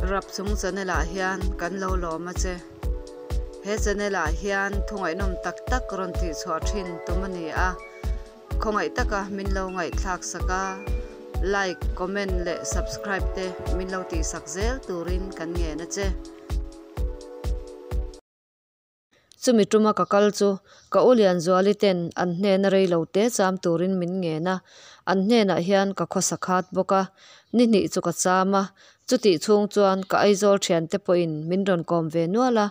Rapchung channel ah hian kan lo lawm a che. He channel ah hian thu ngaihnawm tak tak rawn tih chhuah thin tum a ni a. Khawngaih taka min lo ngaihthlak sak a, like, comment leh subscribe te min lo tih sak zel turin kan ngen a che. Chumi tuma ka kal chu ka u Lianzuali ten an hnena rei lo te cham turin min ngen a, an hnenah hian ka khawsa khat bawk a, ni hnih chu ka cham a, chutih chhung chuan ka Aizawl thiante pawhin min rawn kawm ve nual a,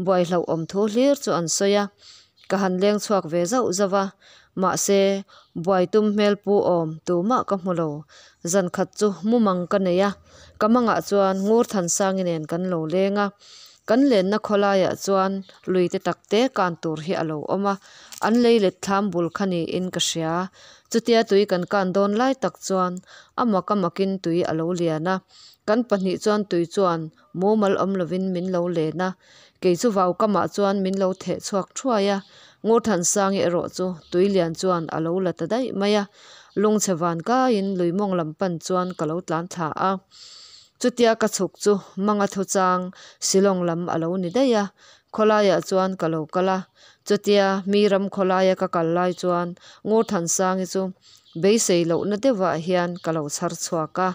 buai hlauhawm thu hlir chu an sawi a, ka han leng chhuak ve zauh zauh a, mahse buai tum hmel pu awm tumah ka hmu lo, zan khat chu mumang ka nei a, ka mangah chuan Ngurthansangi nen kan lo leng a. Kan lenna khawlaiah chuan lui te tak te kan tur hi a lo awm a, an lei let thlam bul kha niin ka hria. Chutia tui kan kan dawn lai tak chuan a mak a makin tui a lo lian a, kan pahnih chuan tui chuan mumal awm lovin min lo len a, kei chu vau kamah chuan min lo theh chhuak thuai a, Ngurthansangi erawh chu tui lian chuan a lo la ta daih mai a, lungchhe van kaiin lui mawng lam pan chuan ka lo tlan thla a. Chutia ka chhuk chu Manga thuchang Shillong lam a lo ni daih a, khawlaiah chuan ka lo kal a. Chutia mi ram khawlaia ka kal lai chuan Ngurthansangi chu beisei lohna deuhah hian ka lo chhar chhuak a.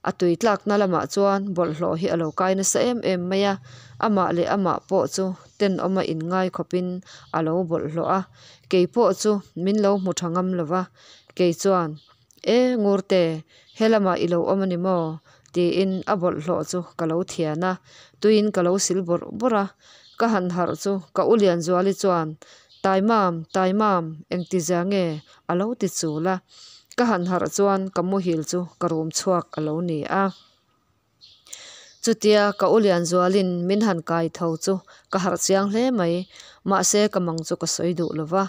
A tui tlakna lamah chuan bawlhhlawh hi a lo kai nasa em em mai a, amah leh amah pawh chu tenawma inngai khawpin a lo bawlhhlawh a. Kei pawh chu min lo hmu tha ngam lo va, kei chuan E Ngurte, helamah i lo awm a ni maw? tiin a bawlhhlawh chu ka lo thian a, tuiin ka lo sil bawrh bawrh a. Ka han harh chu ka u Lianzuali chuan, Taimam, Taimam, engtizia nge? a lo ti chul a. Ka han harh chuan ka muhil chu ka rum chhuak a lo ni a. Chutia ka u Lianzualin min han kai tho chu ka harh chiang hle mai. Mahse ka mang chu ka sawi duh lo va,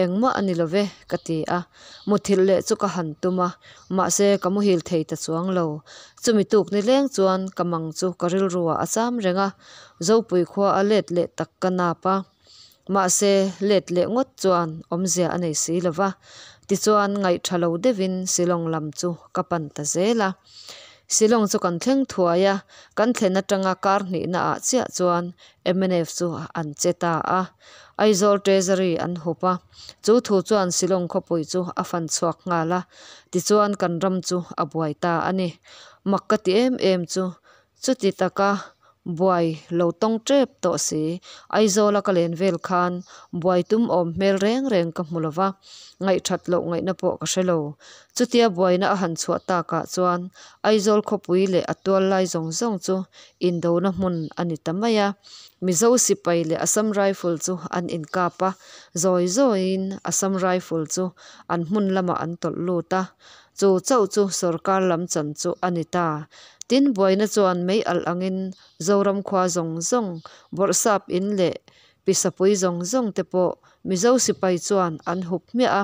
engmah a ni lo ve ka ti a. Muthilh leh chu ka han tum a, mahse ka muhil thei ta chuang lo. Chumi tuk ni leng chuan ka mang chu ka rilruah a cham reng a, Zopui khua a let leh tak ka nap a. Mahse let leh ngawt chuan awmzia a nei si lo va, tichuan ngaihtha lo deuhin Shillong lam chu ka pan ta zel a. Shillong chu kan thleng thuai a, kan thlen atanga kar hnihna ah chiah chuan mnf chu an che ta a. Aizawl Treasury an hup a, chu thu chuan Shillong khawpui chu a fan chhuak nghal a, tichuan kan ram chu a buai ta a ni. Mak ka ti em em chu Chuti taka buai lo tawng tep tawh si, Aizawla ka len vel khan buai tum awm hmel reng reng ka hmu lo va, ngaihthat loh ngaihna pawh ka hre lo. Chutia buaina a han chhuah takah chuan Aizawl khawpui leh a tual lai zawng zawng chu indona hmun a ni ta mai a. Mizo sipai leh Assam Rifle chu an inkap a, zawi zawiin Assam Rifle chu an hmun lamah an tawlh lut a. Chu chauh chu sorkar lam chan chu a ni ta. Tin, buaina chuan mei alh angin Zoram khua zawng zawng, Bawrhsap in leh Pisapui zawng zawng te pawh Mizo sipai chuan an hup hmiah a,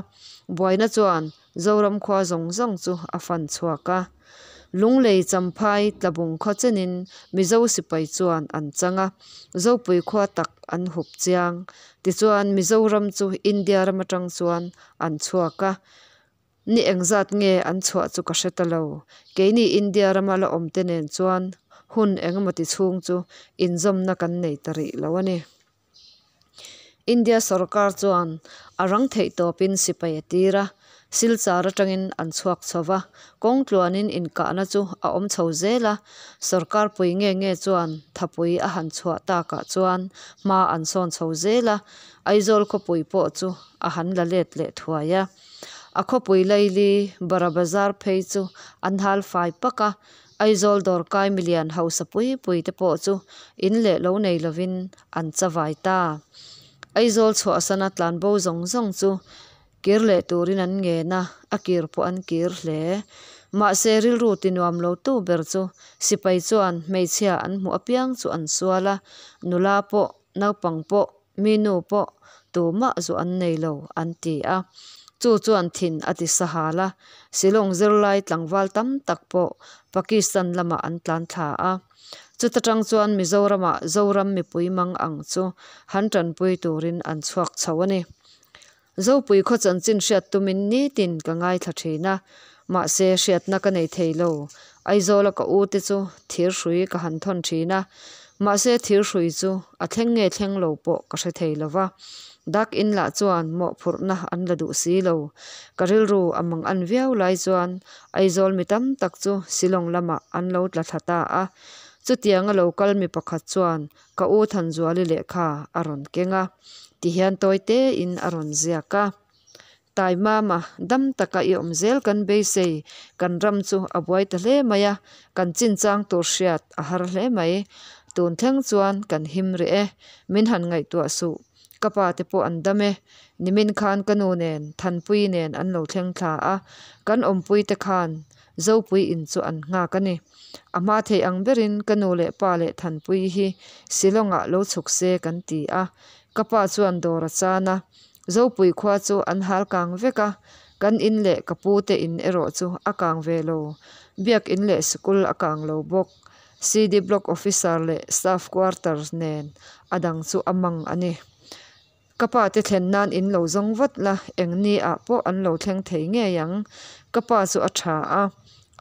buaina chuan Zoram khua zawng zawng chu a fan chhuak a. Lunglei Champhai tlabung khaw chenin Mizo sipai chuan an chang a, Zopui khua tak an hup chiang. Tichuan Mizoram chu India ram atang chuan an chhuak a. Ni engzat nge an chhuah chu ka hre ta lo. Keini India rama la awmte nen chuan hun engemaw ti chhung chu inzawmna kan nei ta rih lo a ni. India sorkar chuan a rang theih tawpin sipai a tir a, Silchar atangin an chhuak chho va, kawng tluanin inkahna chu a awm chho zel a, sorkar pui nge nge chuan thapui a han chhuah takah chuan hma an sawn chho zel a, Aizawl khawpui pawh chu a han la let leh thuai a. A khawpui laili Bara Bazar phei chu an hal fai pak a, Aizawl dawrkai milian hausa pui pui te pawh chu in leh lo nei lovin an chavai ta. Aizawl chhuahsana tlanbo zawng zawng chu kir leh turin an ngen a, a kir pawh an kir hle. Mahse rilru ti nuam lo tu ber chu sipai chuan hmeichhia an hmuh apiang chu an sual a, nula pawh naupang pawh Mi nu pawh tumah zu an nei lo, an ti a. Chu chuan thin a ti sahal a, Shillong zirlai tlangval tam tak pawh Pakistan lamah an tlan thla a. Chuta tang chuan Mizoramah Zoram mipui mang ang chu han tanpui turin an chhuak chho a ni. Zopui khaw chanchin hriat tumin nitin ka ngaithla thin a, Mahse, hriatna ka nei thei lo. Aizawla ka u te chu thir hrui ka han thawn thin a, mahse thir hrui chu a thleng nge thleng lo pawh ka hre thei lo va. Dak in lah chuan mawhphurhna an la duh si lo. Ka rilru a mang an viau lai chuan Aizawl mi tam tak chu Shillong lamah an lo tla thla ta a. Chutianga lo kal mi pakhat chuan ka u Thanzuali lehkha a rawn keng a, tihian tawi tein a rawn ziak a. Taimama, dam taka i awm zel kan beisei, kan ram chu a buai ta hle mai a, kan chinchang tur hriat a har hle mai. Tun thleng chuan kan him rih e, min han ngaihtuah suh. Ka pa te pawh an dam e. Nimin khan ka nu nen, Thanpui nen an lo thleng thla a, kan awmpui te khan Zopui in chu an nghak a ni. A hma thei ang berin ka nu leh pa leh Thanpui hi Shillong ah lo chhuk se kan ti a, ka pa chuan dawr a chan a, Zopui khua chu an hal kang vek a, kan in leh ka pu te in erawh chu a kang ve lo. Biak in leh sikul a kang lo bawk. CD Block Officer leh Staff Quarters nen a dang chu a mang a ni. Ka pa te thlen nan in lo zawng vat la, eng ni ah pawh an lo thleng thei ngei ang. Ka pa chu a tha a,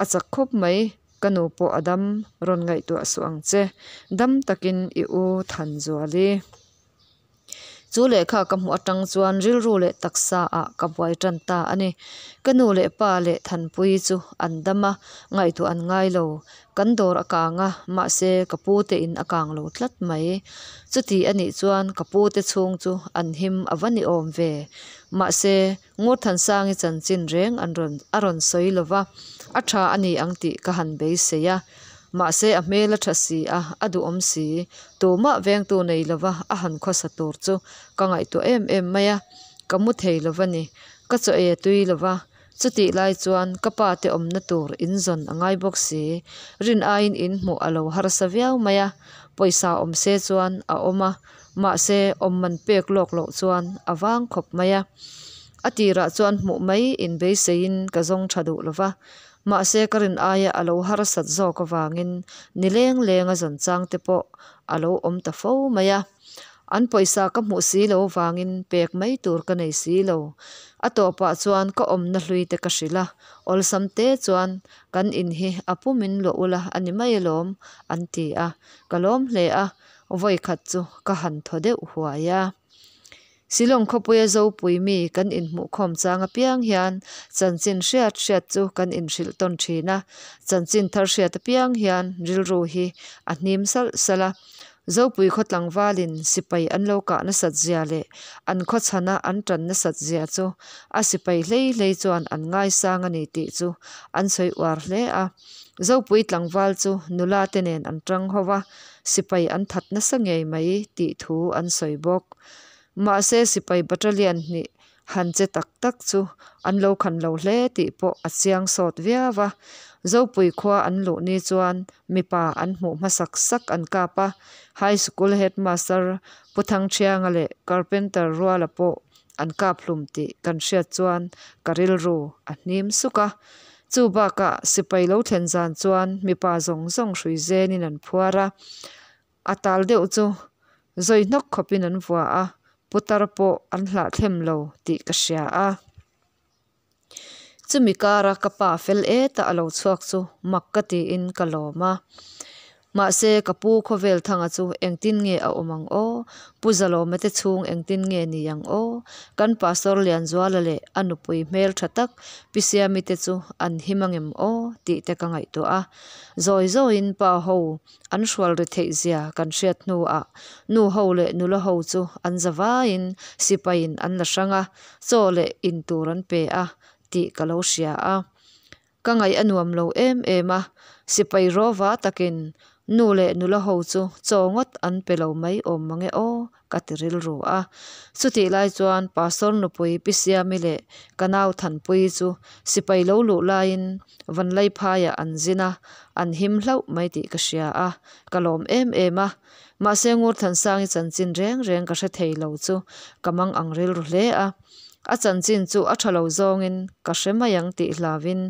a chak khawp mai. Ka nu pawh a dam, rawn ngaihtuah suh ang che. Dam takin i u Thanzuali. Chu lehkha ka hmuh atang chuan rilru leh taksa ah ka buai tan ta a ni. Ka nu leh pa leh Thanpuii chu an dam a, ngaihtuah an ngai lo. Kan dawr a kang a, mahse ka pu te in a kang lo tlat mai. Chuti a nih chuan ka pu te chhung chu an him a va ni awm ve. Mahse Ngurthansangi chanchin reng an rawn a rawn sawi lo va, a tha a ni ang tih ka han beisei a. Mahse a hmel a tha si a, a duhawm si. Tumah vengtu nei lova a han khawsa tur chu ka ngaihtuah em em mai a, ka mu thei lo va ni. Ka chaw ei a tui lo va, chutih lai chuan ka pa te awmna tur in zawn a ngai bawk si. Rin aiin in hmuh a lo harsa viau mai a, pawisa awm se chuan a awm a, mahse awm man pek lawk loh chuan a vang khawp mai a. A tirah chuan hmuh mai in beiseiin ka zawng tha duh lo va, Mahse ka rin aia a lo harsat zawk avangin ni leng lenga zawn chang te pawh a lo awm ta fo mai a. An pawisa ka hmuh si lo avangin pek mai tur ka nei si lo. A tawpah chuan ka awmna hlui te ka hrilh a, awlsam te chuan kan in hi a pumin luah ula a ni mai alawm an ti a, ka lawm hle a, vawikhat chu ka han thaw deuh huai a. Shillong khawpuia Zopui mi kan inhmuhkhawm chang apiang hian chanchin hriat hriat chu kan inhrilh tawn thin a, chanchin thar hriat apiang hian rilru hi a hnim salh salh a. Zopui khaw tlangvalin sipai an lo kah nasat zia leh an khaw chhana an tan nasat zia chu a sipai hlei hlei chuan an ngaisang a ni tih chu an sawi uar hle a. Zopui tlangval chu nula te nen an tang ho va, sipai an that nasa ngei mai tih thu an sawi bawk. Mahse sipai battalion hnih han che tak tak chu an lo khan lo hle tih pawh a chiang sawt viau a. Zopui khua an luh ni chuan mipa an hmuh hmasak sak an kap a, High School Headmaster Pu Thangthianga leh Carpenter Ruala pawh an kap hlum tih kan hriat chuan ka rilru a hnim suk a. Chu bakah sipai lo thlen zan chuan mipa zawng zawng hrui zenin an phuar a, A tal deuh chu zawi hnawk khawpin an vua a, putar pawh an hlahthlem lo tih ka hria a. Chumi kara ka pa fel eta a lo chhuak chu mak ka tiin ka lawm a. Mahse ka pu khawvel thanga chu engtin nge a awm ang aw? Pu Zalawma te chhung engtin nge ni ang aw? Kan Pastor Lianzuala leh a nupui hmel tha tak Pi Siami te chu an him angem aw tih te ka ngaihtuah a. Zawi zawiin pa ho An hrual ri theih zia kan hriat hnuah nu ho leh nula ho chu an za vaiin sipaiin an la hrang a, chaw leh in tur an pe a tih ka lo hria a. Ka ngaih a nuam lo em em a, sipai rawva takin nu leh nula ho chu chaw ngawt an pe lo mai awm mange aw ka ti rilru a. Chutih lai chuan Pastor nupui Pi Siami leh ka nau Thanpuii chu sipai lo luh laiin Vanlaiphaiah an zin a, an him hlauh mai tih ka hria a, ka lawm em em a. Mahse Ngurthansangi chanchin reng reng ka hre thei lo chu ka mang ang rilru hle a. A chanchin chu a tha lo zawngin ka hre mai ang tih hlauvin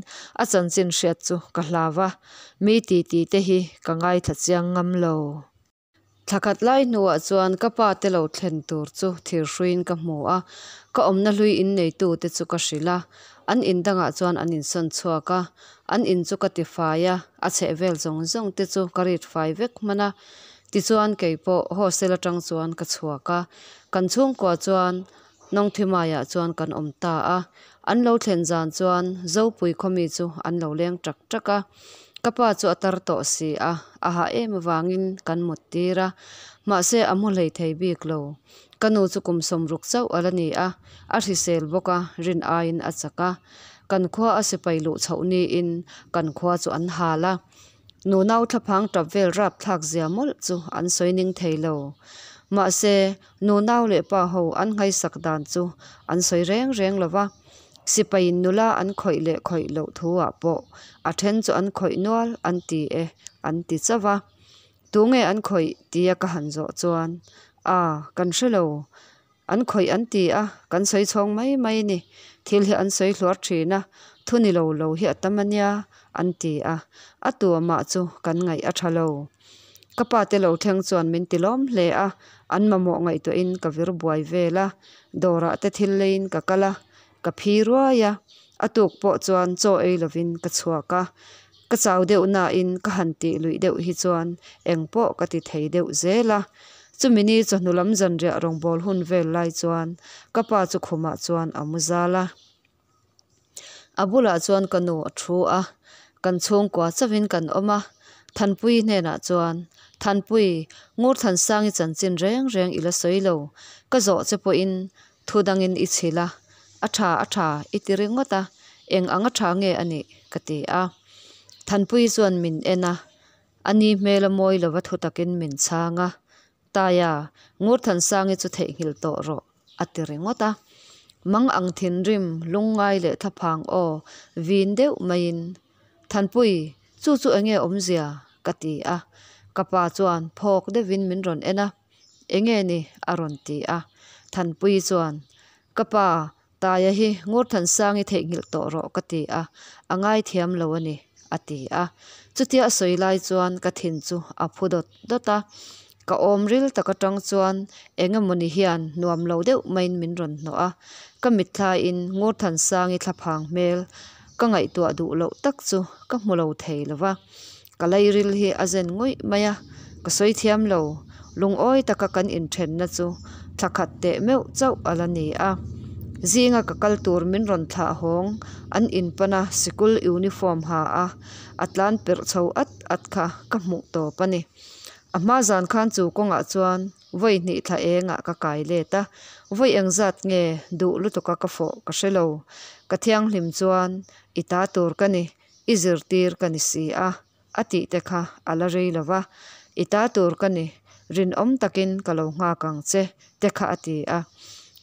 a chanchin hriat chu ka hlau a, mi titi te hi ka ngaithla chiang ngam lo. Thla khat lai hnuah chuan ka pa te lo thlen tur chu thirhruiin ka hmu a, ka awmna hlui in neitute chu ka hrilh a, an in dangah chuan an insawn chhuak a, an in chu ka tifai a, a chhehvel zawng zawng te chu ka rit fai vek hman a, tichuan keipawh hostel atang chuan ka chhuak a, kan chhungkua chuan Nawngthimaiah chuan kan awm ta a, an lo thlen zan chuan Zopui khawmi chu an lo leng ṭak ṭak a, ka pa chu a tar tawh si a, a hah em avangin kan mut tir a, mahse a mu hlei thei bik lo. Ka nu chu kum sawmruk chauh a la ni a, a hrisel bawk a, rin aiin a chak a. Kan khua a sipai luh chhoh niin kan khua chu an hal a, nunau thlaphang tap vel rapthlak zia mawlh chu an sawi ning thei lo. Mahse, nunau leh pa ho an nghaisak dan chu an sawi reng reng lo va, sipaiin nula an khawih leh khawih loh thu-ah pawh a then chu an khawih nual an ti e an ti chauh a. Tunge an khawih tia ka han zawh chuan, A, kan hre lo. An khawih an ti a, kan sawi chhawng mai mai ni. Thil hi an sawi hluar thin a, thu ni lo lo hi a tam a nia, an ti a. A tu amah chu kan ngaih a tha lo. Ka pa te lo thleng chuan min ti lawm hle a, an mamawh ngaihtuahin ka vir buai vel a, dawrah te thil leiin ka kal a, Ka phi ruai a, a tuk pawh chuan chaw ei lovin ka chhuak a. Ka chau deuh nain ka han tih luih deuh hi chuan eng pawh ka ti thei deuh zel a. Chumi ni chawhnu lam zanriah rawngbâwl hun vel lai chuan ka pa chu khumah chuan a mu zal a. A bulah chuan ka nu a thu a, kan chhungkua chauhin kan awm a. Thanpuii hnenah chuan, Thanpui, Ngurthansangi chanchin reng reng i la sawi lo, ka zawh che pawhin Thu dangin i chhil a, a tha a tha i ti ringawt a, eng anga tha nge a nih? ka ti a. Thanpuii chuan min en a, a ni hmel a mawi lova thu takin min chhang a, Taia, Ngurthansangi chu theihnghilh tawh rawh a ti ringawt a. Mang ang thinrim, lungngai leh thlaphang aw vin deuh maiin, Thanpui, chu chu enge awmzia? ka ti a. Ka pa chuan phawk deuhin min rawn en a. Enge ni? a rawn ti a. Thanpuii chuan, Ka pa, Taia hi Ngurthansangi theihnghilh tawh rawh ka ti a, a ngaithiam lo a ni, a ti a. Chutia a sawi lai chuan ka thin chu a phu dawt dawt a. Ka awm ril tak atang chuan eng emawni hian nuam lo deuh maiin min rawn hnawh a. Ka mitthlaiin Ngurthansangi thlaphang hmel ka ngaihtuah duh loh tak chu ka hmu lo thei lo va. Ka lairil hi a zen ngawih mai a, ka sawi thiam lo. Lungawi taka kan inthenna chu thla khat teh meuh chauh a la ni a. Zinga ka kal tur min rawn thlah hawng an inpan a, sikul uniform ha a, a tlan perh chho at at kha ka hmuh tawp a ni. A hma zan khan chu kawngah chuan vawi hnih thla engah ka kai let a, vawi engzat nge duh lutuka ka fawh ka hre lo. Ka thianghlim chuan i ta tur ka ni. I zirtir ka ni si a, a tih te kha a la rei lo va, I ta tur ka ni, rinawm takin ka lo nghak ang che, te kha a ti a.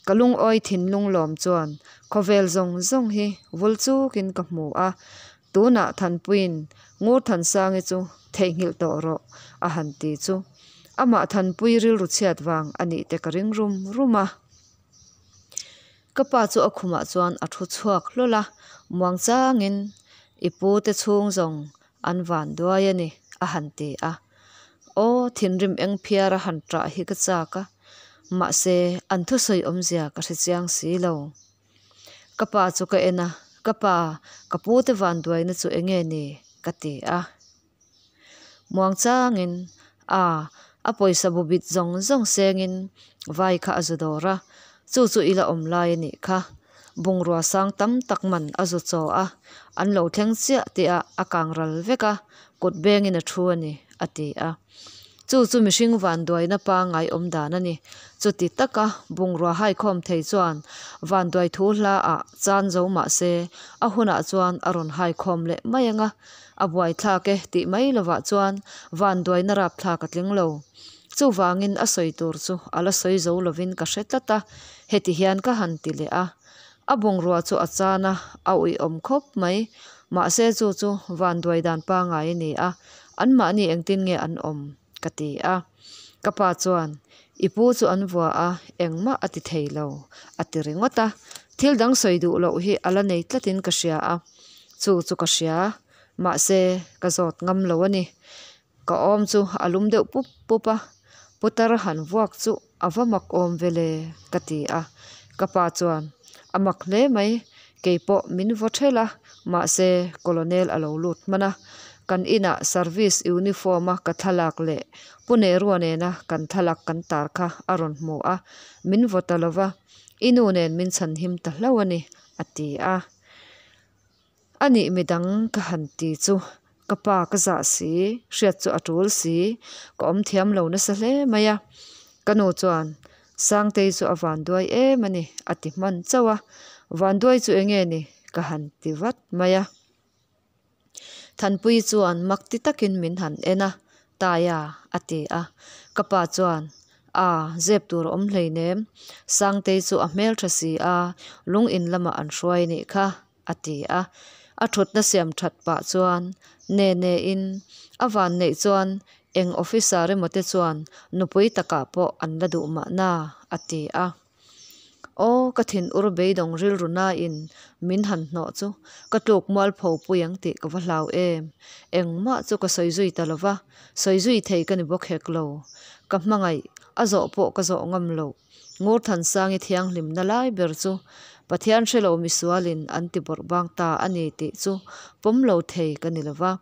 Ka lungawi thinlung lawm chuan khawvel zawng zawng hi vul chukin ka hmu a, tunah Thanpuiin Ngurthansangi chu theihnghilh tawh rawh a han ti chu amah Thanpui rilru chhiat vang a nih te ka ring rum rum a. Ka pa chu a khumah chuan a thu chhuak hlawl a, muang changin i pu te chhung zawng an van duai a ni a han ti a. Aw thinrim eng phiar a han ṭah hi ka chak a, mahse an thusawi awmzia ka hre chiang si lo. Ka pa chu ka en a, Ka pa, ka pu te van duaina chu enge ni? ka ti a. Muang changin a a pawisa bu bit zawng zawng sengin vai kha a zu dawr a, chu chu ila awm lai a nih kha. Bungrua sang tam tak man a zu chaw a, an lo thleng chiah tih ah a kang ral vek a, kut bengin a thu a ni, a ti a. Chu chu mihring vanduaina pangngai awm dan a ni. Chuti taka bungrua haikhawm thei chuan vanduai thu hla ah chan zo mah se a hunah chuan a rawn haikhawm leh mai ang a, a buaithlak e tih mai lovah chuan vanduaina rapthlak a tling lo. Chuvangin a sawi tur chu a la sawi zo lovin ka hre tlat a, heti hian ka han ti leh a. A bungrua chu a chan a, a uiawm khawp mai. Mahse chu chu vanduai dan pangngai a ni a, anmahni engtin nge an awm? ka ti a. Ka pa chuan, I pu chu an vua a, engmah a ti thei lo, a ti ringawt a. Thil dang sawi duh loh hi a la nei tlatin ka hria a, chu chu ka hria. Mahse, ka zawt ngam lo a ni. Ka awm chu a lum deuh pup pup a. Putar han vuak chuh a va mak awm ve le ka ti a. Ka pa chuan, A mak hle mai, kei pawh min vaw ṭhelh a, mahse Colonel a lo lut hman a. Kan inah service uniform a ka thlalak leh Pu Nerua nena kan thlalak kan tar kha a rawn hmu a, min vaw ta lova, i nu nen min chhanhim ta hlauh a ni, a ti a. A nih midang ka han ti chu ka pa ka zah si, hriat chu a tul si, ka awm thiam lo nasa hle mai a. Ka nu chuan, Sangtei chu a vanduai em a ni, a ti hman chauh a. Vanduai chu enge ni? ka han ti vat mai a. Thanpuii chuan mak ti takin min han en a, Taia, a ti a. Ka pa chuan, A, zep tur a awm hleinem. Sangtei chu a hmeltha si a, lung in lamah an hruai nih kha, a ti a. A thutna siam that pah chuan ne ne in, A van neih chuan eng officer emaw te chuan nupui takah pawh an la duh mahna, a ti a. Aw, ka thin ur beidawng rilru nain min han hnawh chu ka tluk mualpho pui ang tih ka va hlau em. Engmah chu ka sawi zui ta lo va, sawi zui thei ka ni bawk hek lo. Ka hmangaih, a zawh pawh ka zawh ngam loh. Ngurthansangi thianghlimna lai ber chu Pathian hrelo misualin an ti bawrh bang ta a ni tih chu pawm lo thei ka ni lo va.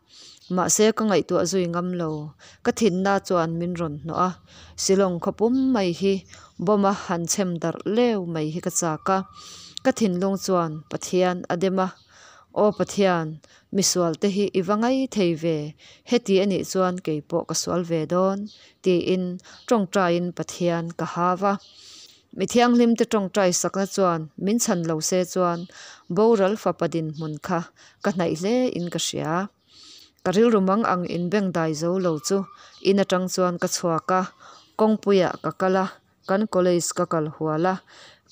Mahse ka ngaihtuah zui ngam lo. Ka thinna chuan min rawn hnawh a, Shillong khawpum mai hi bomb a han chhem darh leu mai hi ka chak a. Ka thinlung chuan Pathian a dem a, Aw Pathian, misual te hi i va ngai thei ve, heti a nih chuan kei pawh ka sual ve dawn, tiin tawngtaiin Pathian ka hau a. Mi thianghlimte tawngtai sakna chuan min chhan lo se chuan boral fapa dinhmun kha ka hnaih hle in ka hria. Ka rilru mang ang inbengdai zo lo chu in atang chuan ka chhuak a, kawngpuiah ka kal a, kan college ka kal hual a,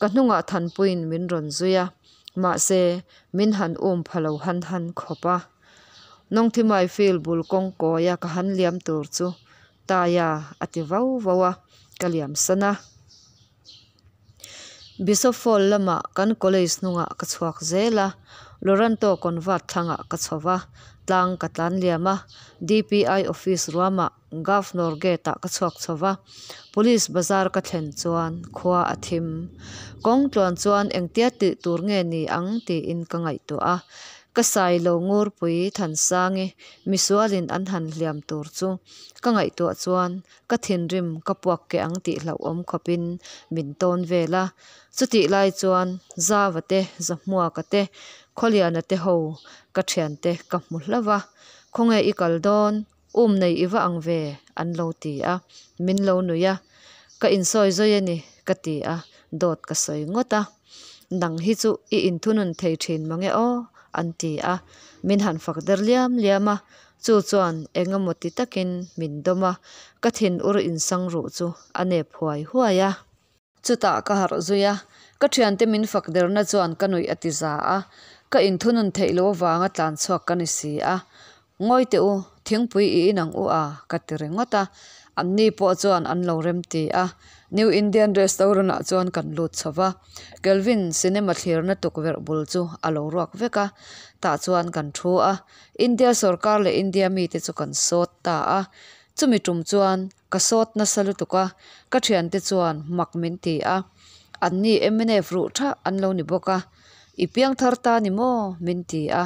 ka hnungah Thanpuiin min rawn zui a, mahse min han um pha lo han han khawp a. Nawngthimai field bul kawngkawia ka han liam tur chu Taia a ti vau vau a, ka liam san a. Bishop Fall lamah kan college hnungah ka chhuak zel a, Loranto Convert thlangah ka chho va, tlang ka tlan liam a, DPI office ruamah Governor gate ah ka chhuak chho va, Police bazar ka thlen chuan khua a thim. Kawng tluan chuan engtia tih tur nge ni ang tiin ka ngaihtuah a, ka sailo ngurpui Thansangi misualin an han hliam tur chu ka ngaihtuah chuan ka thinrim ka puak keh ang tih hlauhawm khawpin min tawn vel a. Chutih lai chuan Zava te, Zahmuaka te, Khawliana te ho ka thiante ka hmu hlauh a, Khawnge i kal dawn? Um nei i va ang ve? an lo ti a, min lo nuih a. Ka insawi zawi a ni ka ti a, dawt ka sawi ngawt a. Nang hi chu i inthunun thei thin mange aw an ti a, min han fak der liam liam a, chu chuan eng emaw ti takin min dawm a, ka thin ur insang ruh chu a nep huai huai a. Chutah ka harh zui a, ka thiante min fak derna chuan ka nuih a ti za a, ka inthunun theih loh avanga tlan chhuak ka ni si a, Ngawi teh u, thingpui i in ang u a, ka ti ringawt a. Anni pawh chuan an lo rem ti a. New Indian Restaurant ah chuan kan lut chho va. Kelvin cinema thlirna tukverh bul chu a lo ruak vek a. Tah chuan kan thu a. India sorkar leh India mite chu kan sawt ta a. Chumi tum chuan ka sawt nasa lutuk a, ka thiante chuan mak min ti a. Anni mnf ruh tha an lo ni bawk a. I piang thar ta ni maw? min ti a,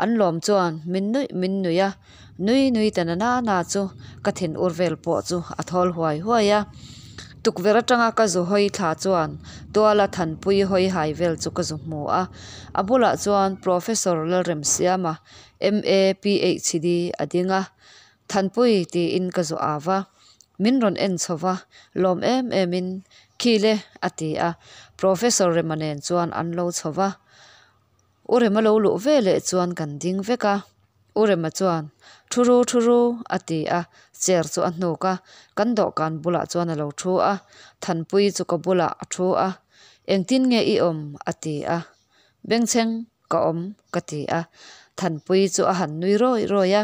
an lawm chuan min nuih min nuih a, nui nui ta na na na chu ka thin ur vel pawh chu a thawl huai huai a. Tukverh atanga ka zu hawi thla chuan tuala thanpui hawi hai vel chu ka zu hmu a, a bulah chuan Professor Lalremsiama, MA PHD a ding a, Thanpui tiin ka zu au va, min rawn en chho va, lawm em em in, Khi le, a ti a, Professor Rema nen chuan an lo chho va. U Rema lo luh ve leh chuan kan ding vek a, U Rema chuan, Thu ru, thu ru, a ti a, chair chu a hnuk a, kan dawhkan bulah chuan a lo thu a, Thanpui chu ka bulah a thu a, Engtin nge i awm? a ti a, Bengchheng, Ka awm, ka ti a. Thanpuii chu a han nui rawi rawi a,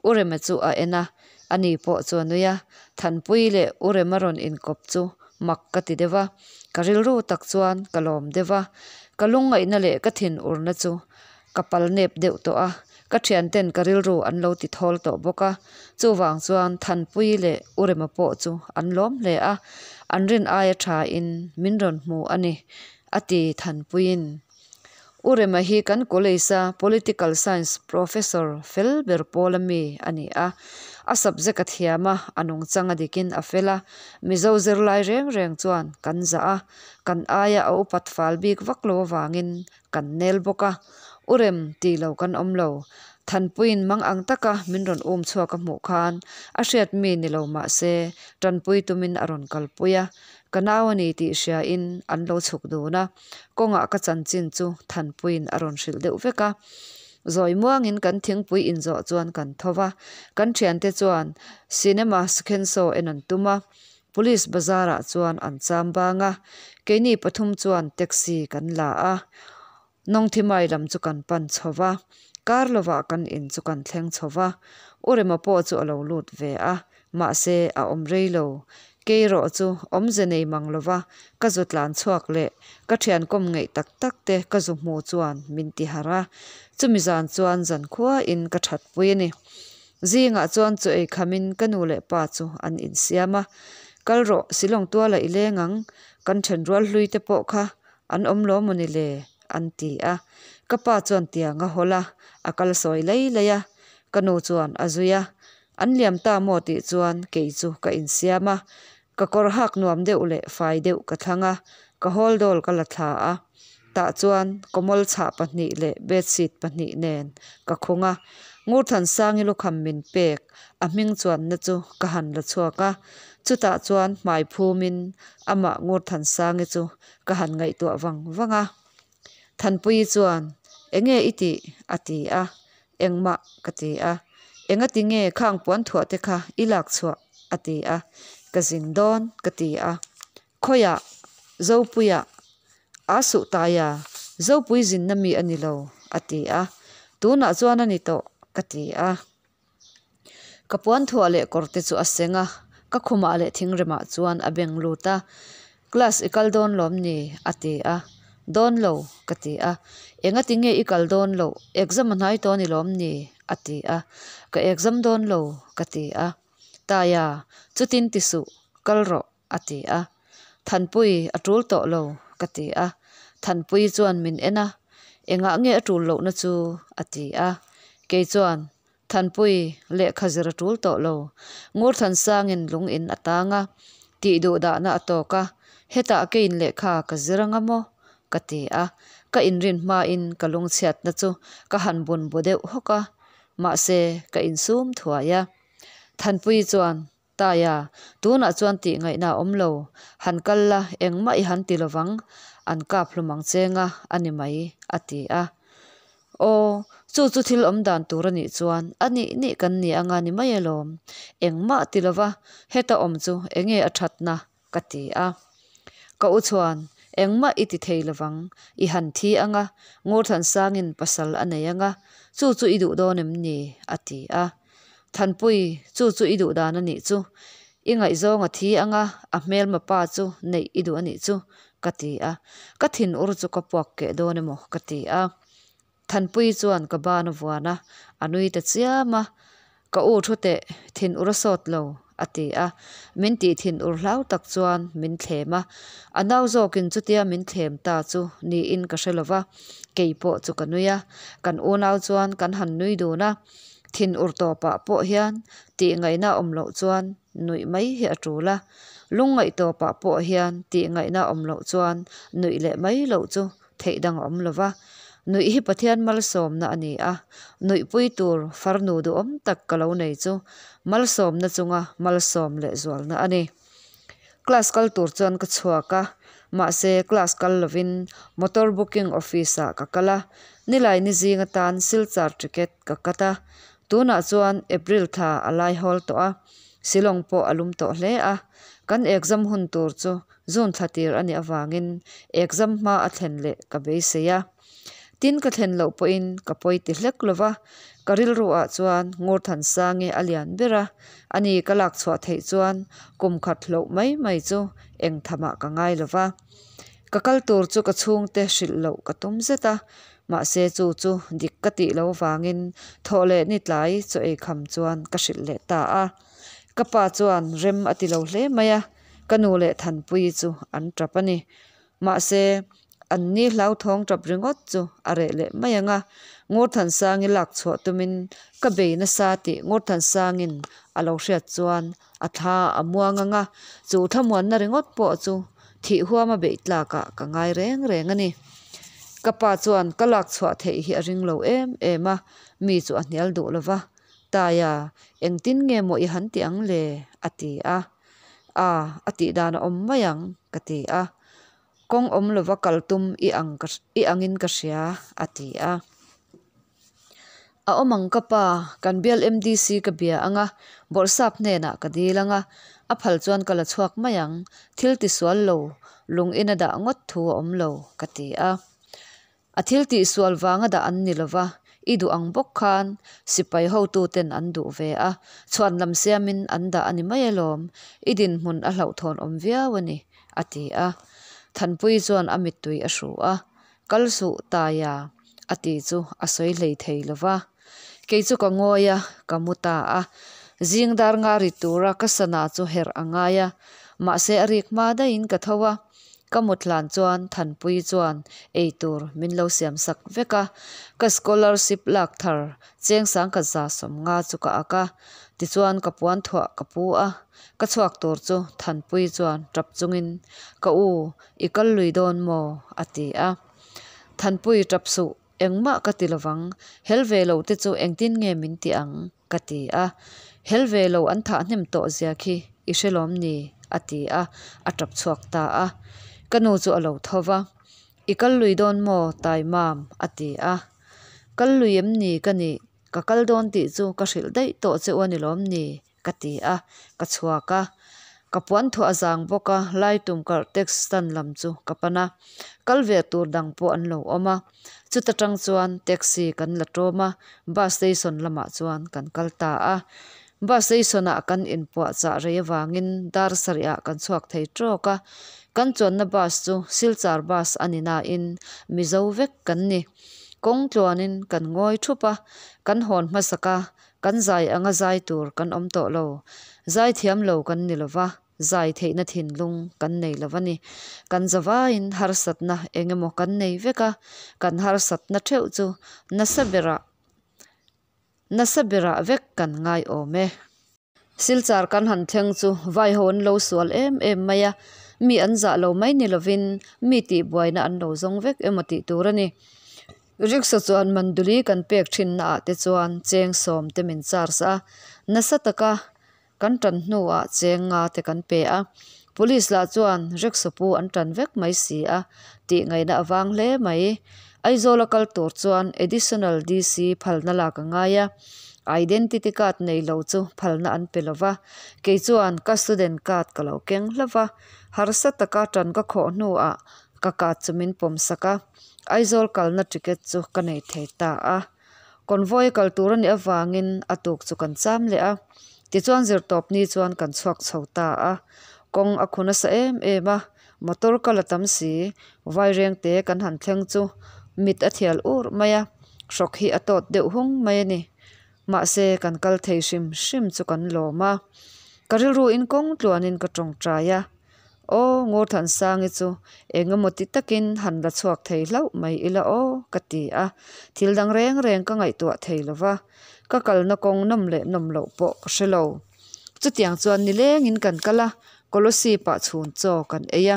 U Rema chu a en a, ani pawh chu a nui a. Thanpuii leh U Rema rawn inkawp chu mak ka ti deuh a, ka rilru tak chuan ka lawm deuh a. Ka lungngaihna leh ka thinurna chu ka pal nep deuh tawh a, Ka thianten ka rilru an lo ti thawl tawh bawk a, chuvang chuan Thanpuii leh U Rema pawh chu an lawm hle a, an rin aia tha in min rawn hmu a ni, a ti Thanpuiin. U Rema hi kan college a Political Science Professor fel ber pawl a mi a ni a, a subject a thiam a, a nungchang a dikin a fel a, Mizo zirlai reng reng chuan kan zah a, kan aia a upat fal bik vak lo avangin kan nel bawk a, U Rem tih lo kan awm lo. Thanpuiin mang ang taka min rawn um chhuak a hmuh khan a hriat mi ni lo mah se tanpui tumin a rawn kalpui a, ka nau a ni tih hriain an lo chhuk dun a, kawngah ka chanchin chu Thanpuiin a rawn hrilh deuh vek a. Zawi muangin kan thingpui inzawh chuan kan tho va, kan thiante chuan cinema Skhensaw en an tum a, Police bazar ah chuan an cham bang a, keini pathum chuan taxi kan la a, Nawngthimai lam chu kan pan chho va, kar lovah kan in chu kan thleng chho va, U Rema pawh chu a lo lut ve a, mahse a awm rei lo. Kei erawh chu awmze nei mang lova ka zu tlan chhuak leh ka thian kawm ngeih tak tak te ka zu hmu chuan min ti harh a, chumi zan chuan zankhua in ka thatpui a ni. Zingah chuan chaw ei khamin ka nu leh pa chu an insiam a, Kal rawh, Shillong tuala i leng ang, kan thenrual hlui te pawh kha an awm lo mawni le? an ti a. Ka pa chuan tiang a hawl a, a kal sawi lai lai a, ka nu chuan a zui a. An liam ta maw tih chuan kei chu ka insiam a, ka kawr hak nuam deuh leh fai deuh ka thlang a, ka hawldawl ka la thla a. Tah chuan kawmawl chhah pahnih leh bedsheet pahnih nen ka khung a, Ngurthansangi lukham min pek a hming chuanna chu ka han la chhuak a, chutah chuan hmai phumin amah Ngurthansangi chu ka han ngaihtuah vang vang a. Thanpuii chuan, Enge i tih? a ti a, Engmah ka ti a, Engati nge khang puan thuah te kha i lak chhuah? a ti a, Ka zin dawn ka ti a. Khawiah? Zopuiah? Aa suh taia, Zopui zinna mi a ni lo, a ti a. Tunah chuan a ni tawh, ka ti a. Ka puan thuah leh kawr te chu a seng a, ka khumah leh thingremah chuan a beng lut a. Class i kal dawn lawm ni? a ti a. Dawn lo, ka ti a. Engati nge i kal dawn loh? Exam a hnai tawh a ni lawm ni? a ti a. Ka exam dawn lo, ka ti a. Taia, chutin ti suh, kal rawh. A ti a. Thanpui, a tul tawh lo, ka ti a. Thanpui chuan min en a, Engah nge a tul lohna chu? a ti a. Kei chuan, Thanpui, lehkha zir a tul tawh lo. Ngurthansangin lung in a tang a, tih duh dahna a tawk a, hetah keiin lehkha ka zir anga maw? ka ti a. Ka inrin hmain ka lungchhiatna chu ka han bun bu deuh hawk a, mahse ka insum thuai a. Thanpui chuan, Taia, tunah chuan tih ngaihna a awm lo. Han kal la, engmah i han ti lovang, an kap hlum ang cheng a, a ni mai, a ti a. Aw, chu chu thil awm dan tur a nih chuan a nih nih kan ni anga ni mai alawm. Engmah ti lova, heta awm chu enge a thatna? ka ti a. Ka u chuan, Engmah i ti thei lovang, i han thi anga, Ngurthansangin pasal a nei anga, chu chu i duh dawn em ni? a ti a. Thanpui, chu chu i duh dan a nih chu. I ngaihzawng a thi anga, a hmelma pa chu neih i duh a nih chu, ka ti a. Ka thin ur chu ka puak keh dawn emaw ka ti a. Thanpui chuan ka ban a vuan a, a nui ta chiam a. Ka u thu teh, thin ur a sawt lo, a ti a. Min tih thin ur hlau tak chuan min thlem a. A nau zawkin chutia min thlem ta chu niin ka hre lo va, kei pawh chu ka nui a. Kan unau chuan kan han nui dun a. Thin ur tawpah pawh hian tih ngaihna awm loh chuan nuih mai hi a tul a. Lungngaih tawpah pawh hian tih ngaihna awm loh chuan nuih leh mai loh chu theih dang a awm lo va. Nuih hi Pathian malsawmna a ni a, nuihpui tur farnu duhawm tak ka lo nei chu malsawmna chunga malsawm leh zualna a ni. Class kal tur chuan ka chhuak a, mahse class kal lovin motor booking office ah ka kal a, nilai ni zing atan Silchar ticket ka cut a, tunah chuan April thla a lai hawl tawh a, Shillong pawh a lum tawh hle a, kan exam hun tur chu June thla tir a nih avangin exam hma a thlen leh ka beisei a. Tin ka thlen loh pawhin ka pawi ti hlek lo va, ka rilru ah chuan Ngurthansangi a lian ber a, ani ka lak chhuah theih chuan kum khat hloh mai mai chu eng thamah ka ngai lo va. Ka kal tur chu ka chhungte hrilh loh ka tum zet a, mahse chu chu dik ka tih loh vangin thawhleh ni tlai chaw ei kham chuan ka hrilh leh ta a. Ka pa chuan rem a ti lo hle mai a, ka nu leh Thanpuii chu an tap a ni. Mahse, an ni hlauthawng tap ringawt chu a reh leh mai ang a, Ngurthansangi lak chhuah tumin ka bei nasa tih Ngurthansangin a lo hriat chuan a thla a muang ang a, chu thlamuanna ringawt pawh chu thih huama beih tlakah ka ngai reng reng a ni. Ka pa chuan ka lak chhuah theih hi a ring lo em em a, mi chu a hnial duh lo va, Taia, engtin nge maw i han ti ang le? a ti a. A, a tih dan a awm mai ang, ka ti a. Kawng awm lova kal tum i ang ka i angin ka hria, a ti a. A awm ang ka pa, kan bial MDC ka bia ang a, Bawrhsap hnenah ka dil ang a, a phal chuan ka la chhuak mai ang, thil tisual lo, lung in a dah ngawt thu a awm lo, ka ti a. A thil tihsual vanga dah an ni lova, i duh ang bawk khan sipai hotuten an duh ve a, chhuan lam siamin an dah a ni mai alawm, i dinhmun a hlauhthawn awm viau a ni, a ti a. Thanpuii chuan a mittui a hru a, Kal suh Taia, a ti chu a sawi hlei thei lova. Kei chu ka ngawi a, ka mu ta a. Zing dar nga ri tura ka sana chu herh a ngai a, mahse a rik hma daihin ka tho a. Ka mut hlan chuan Thanpuii chuan eitur min lo siam sak vek a, ka scholarship lak thar cheng sangkhat 150 chu ka ak a, tichuan ka puan thuah ka pu a, ka chhuak tur chu Thanpuii chuan tap chungin, Ka u, i kal lui dawn maw? a ti a. Thanpuii tap suh, engmah ka ti lovang, hel ve lo te chu engtin nge min ti ang? Ka ti a, Hel ve lo an thah hnem tawh zia khi i hre lawm ni? a ti a, a tap chhuak ta a. Ka nu chu a lo tho va, I kal lui dawn maw Taimam? a ti a. Kal lui em ni ka nih? Ka kal dawn tih chu ka hrilh daih tawh che u a ni lawm ni? Ka ti a, ka chhuak a. Ka puan thuah a zang bawk a, Laitumkarh taxi stand lam chu ka pan a. Kal ve tur dang pawh an lo awm a. Chuta tang chuan taxi kan la tawm a, bus station lamah chuan kan kal ta a. Bus station ah kan inpuah chah rei avangin dar sarih ah kan chhuak thei tawk a. Kan chuanna bus chu Silchar bus a ni nain Mizo vek kan ni. Kawng tluanin kan ngawi thup a, kan hawn hmasak a, kan zai anga zai tur kan awm tawh lo. Zai thiam lo kan ni lova. Zai theihna thinlung kan nei lo a ni. Kan zavaiin harsatna eng emaw kan nei vek a, kan harsatna theuh chu nasa berah nasa berah vek kan ngai awm e. Silchar kan han thleng chu vaiho an lo sual em em mai a, mi an zah lo mai ni lovin mi tihbuaina an lo zawng vek emaw tih tur a ni. Rickshaw chuan Manduli kan pek thinna ah te chuan cheng sawm te min charge a, nasa taka Kan tan hnuah cheng nga te kan pe a, Police lah chuan rickshaw pu an tan vek mai si a, tih ngaihna a vang hle mai. Aizawl a kal tur chuan Additional DC phalna lak a ngai a, Identity card nei lo chu phalna an pe lo va, kei chuan ka student card ka lo keng hlauh va, harsa taka tan ka khawh hnuah ka card chu min pawm sak a, Aizawl kalna ticket chu ka nei thei ta a. Convoy kal tur a nih avangin a tuk chu kan cham leh a, tichuan zirtawp ni chuan kan chhuak chho ta a. Kawng a khu nasa em em a, motor kal a tam si, vairengte kan han thleng chu mit a thial ur mai a, hrawk hi a tawt deuh hung mai a ni. Mahse kan kal thei hrim hrim chu kan lawm a, ka rilru in kawng tluanin ka tawngtai a. Aw, Ngurthansangi chu eng emaw ti takin han la chhuak thei hlauh mai ila aw, ka ti a. Thil dang reng reng ka ngaihtuah thei lo va, ka kalna kawng nawm leh nawm loh pawh ka hre lo. Chutiang chuan nilengin kan kal a, Kolosip ah chhun chaw kan ei a.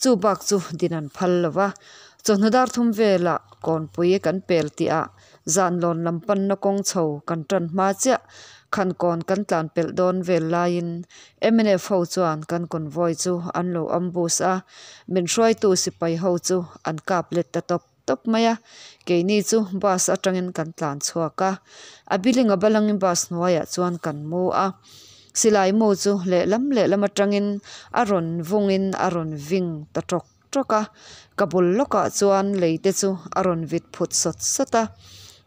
Chu bak chu din an phal lo va, chawhnu dar thum velah kawnpui kan pel tih ah Zanlawn lam panna kawng chho kan tan hma chiah Khankawn kan tlan pelh dawn vel laiin mnf ho chuan kan convoy chu an lo ambush a, min hruaitu sipai ho chu an kap let ta tawp tawp mai a, keini chu bus atangin kan tlan chhuak a, a biling a balangin bus hnuaiah chuan kan mu a, silai mu chu lehlam lehlam atangin a rawn vungin a rawn ving ta tawk tawk a, ka bul lawkah chuan lei te chu a rawn vit phut sawt sawt a,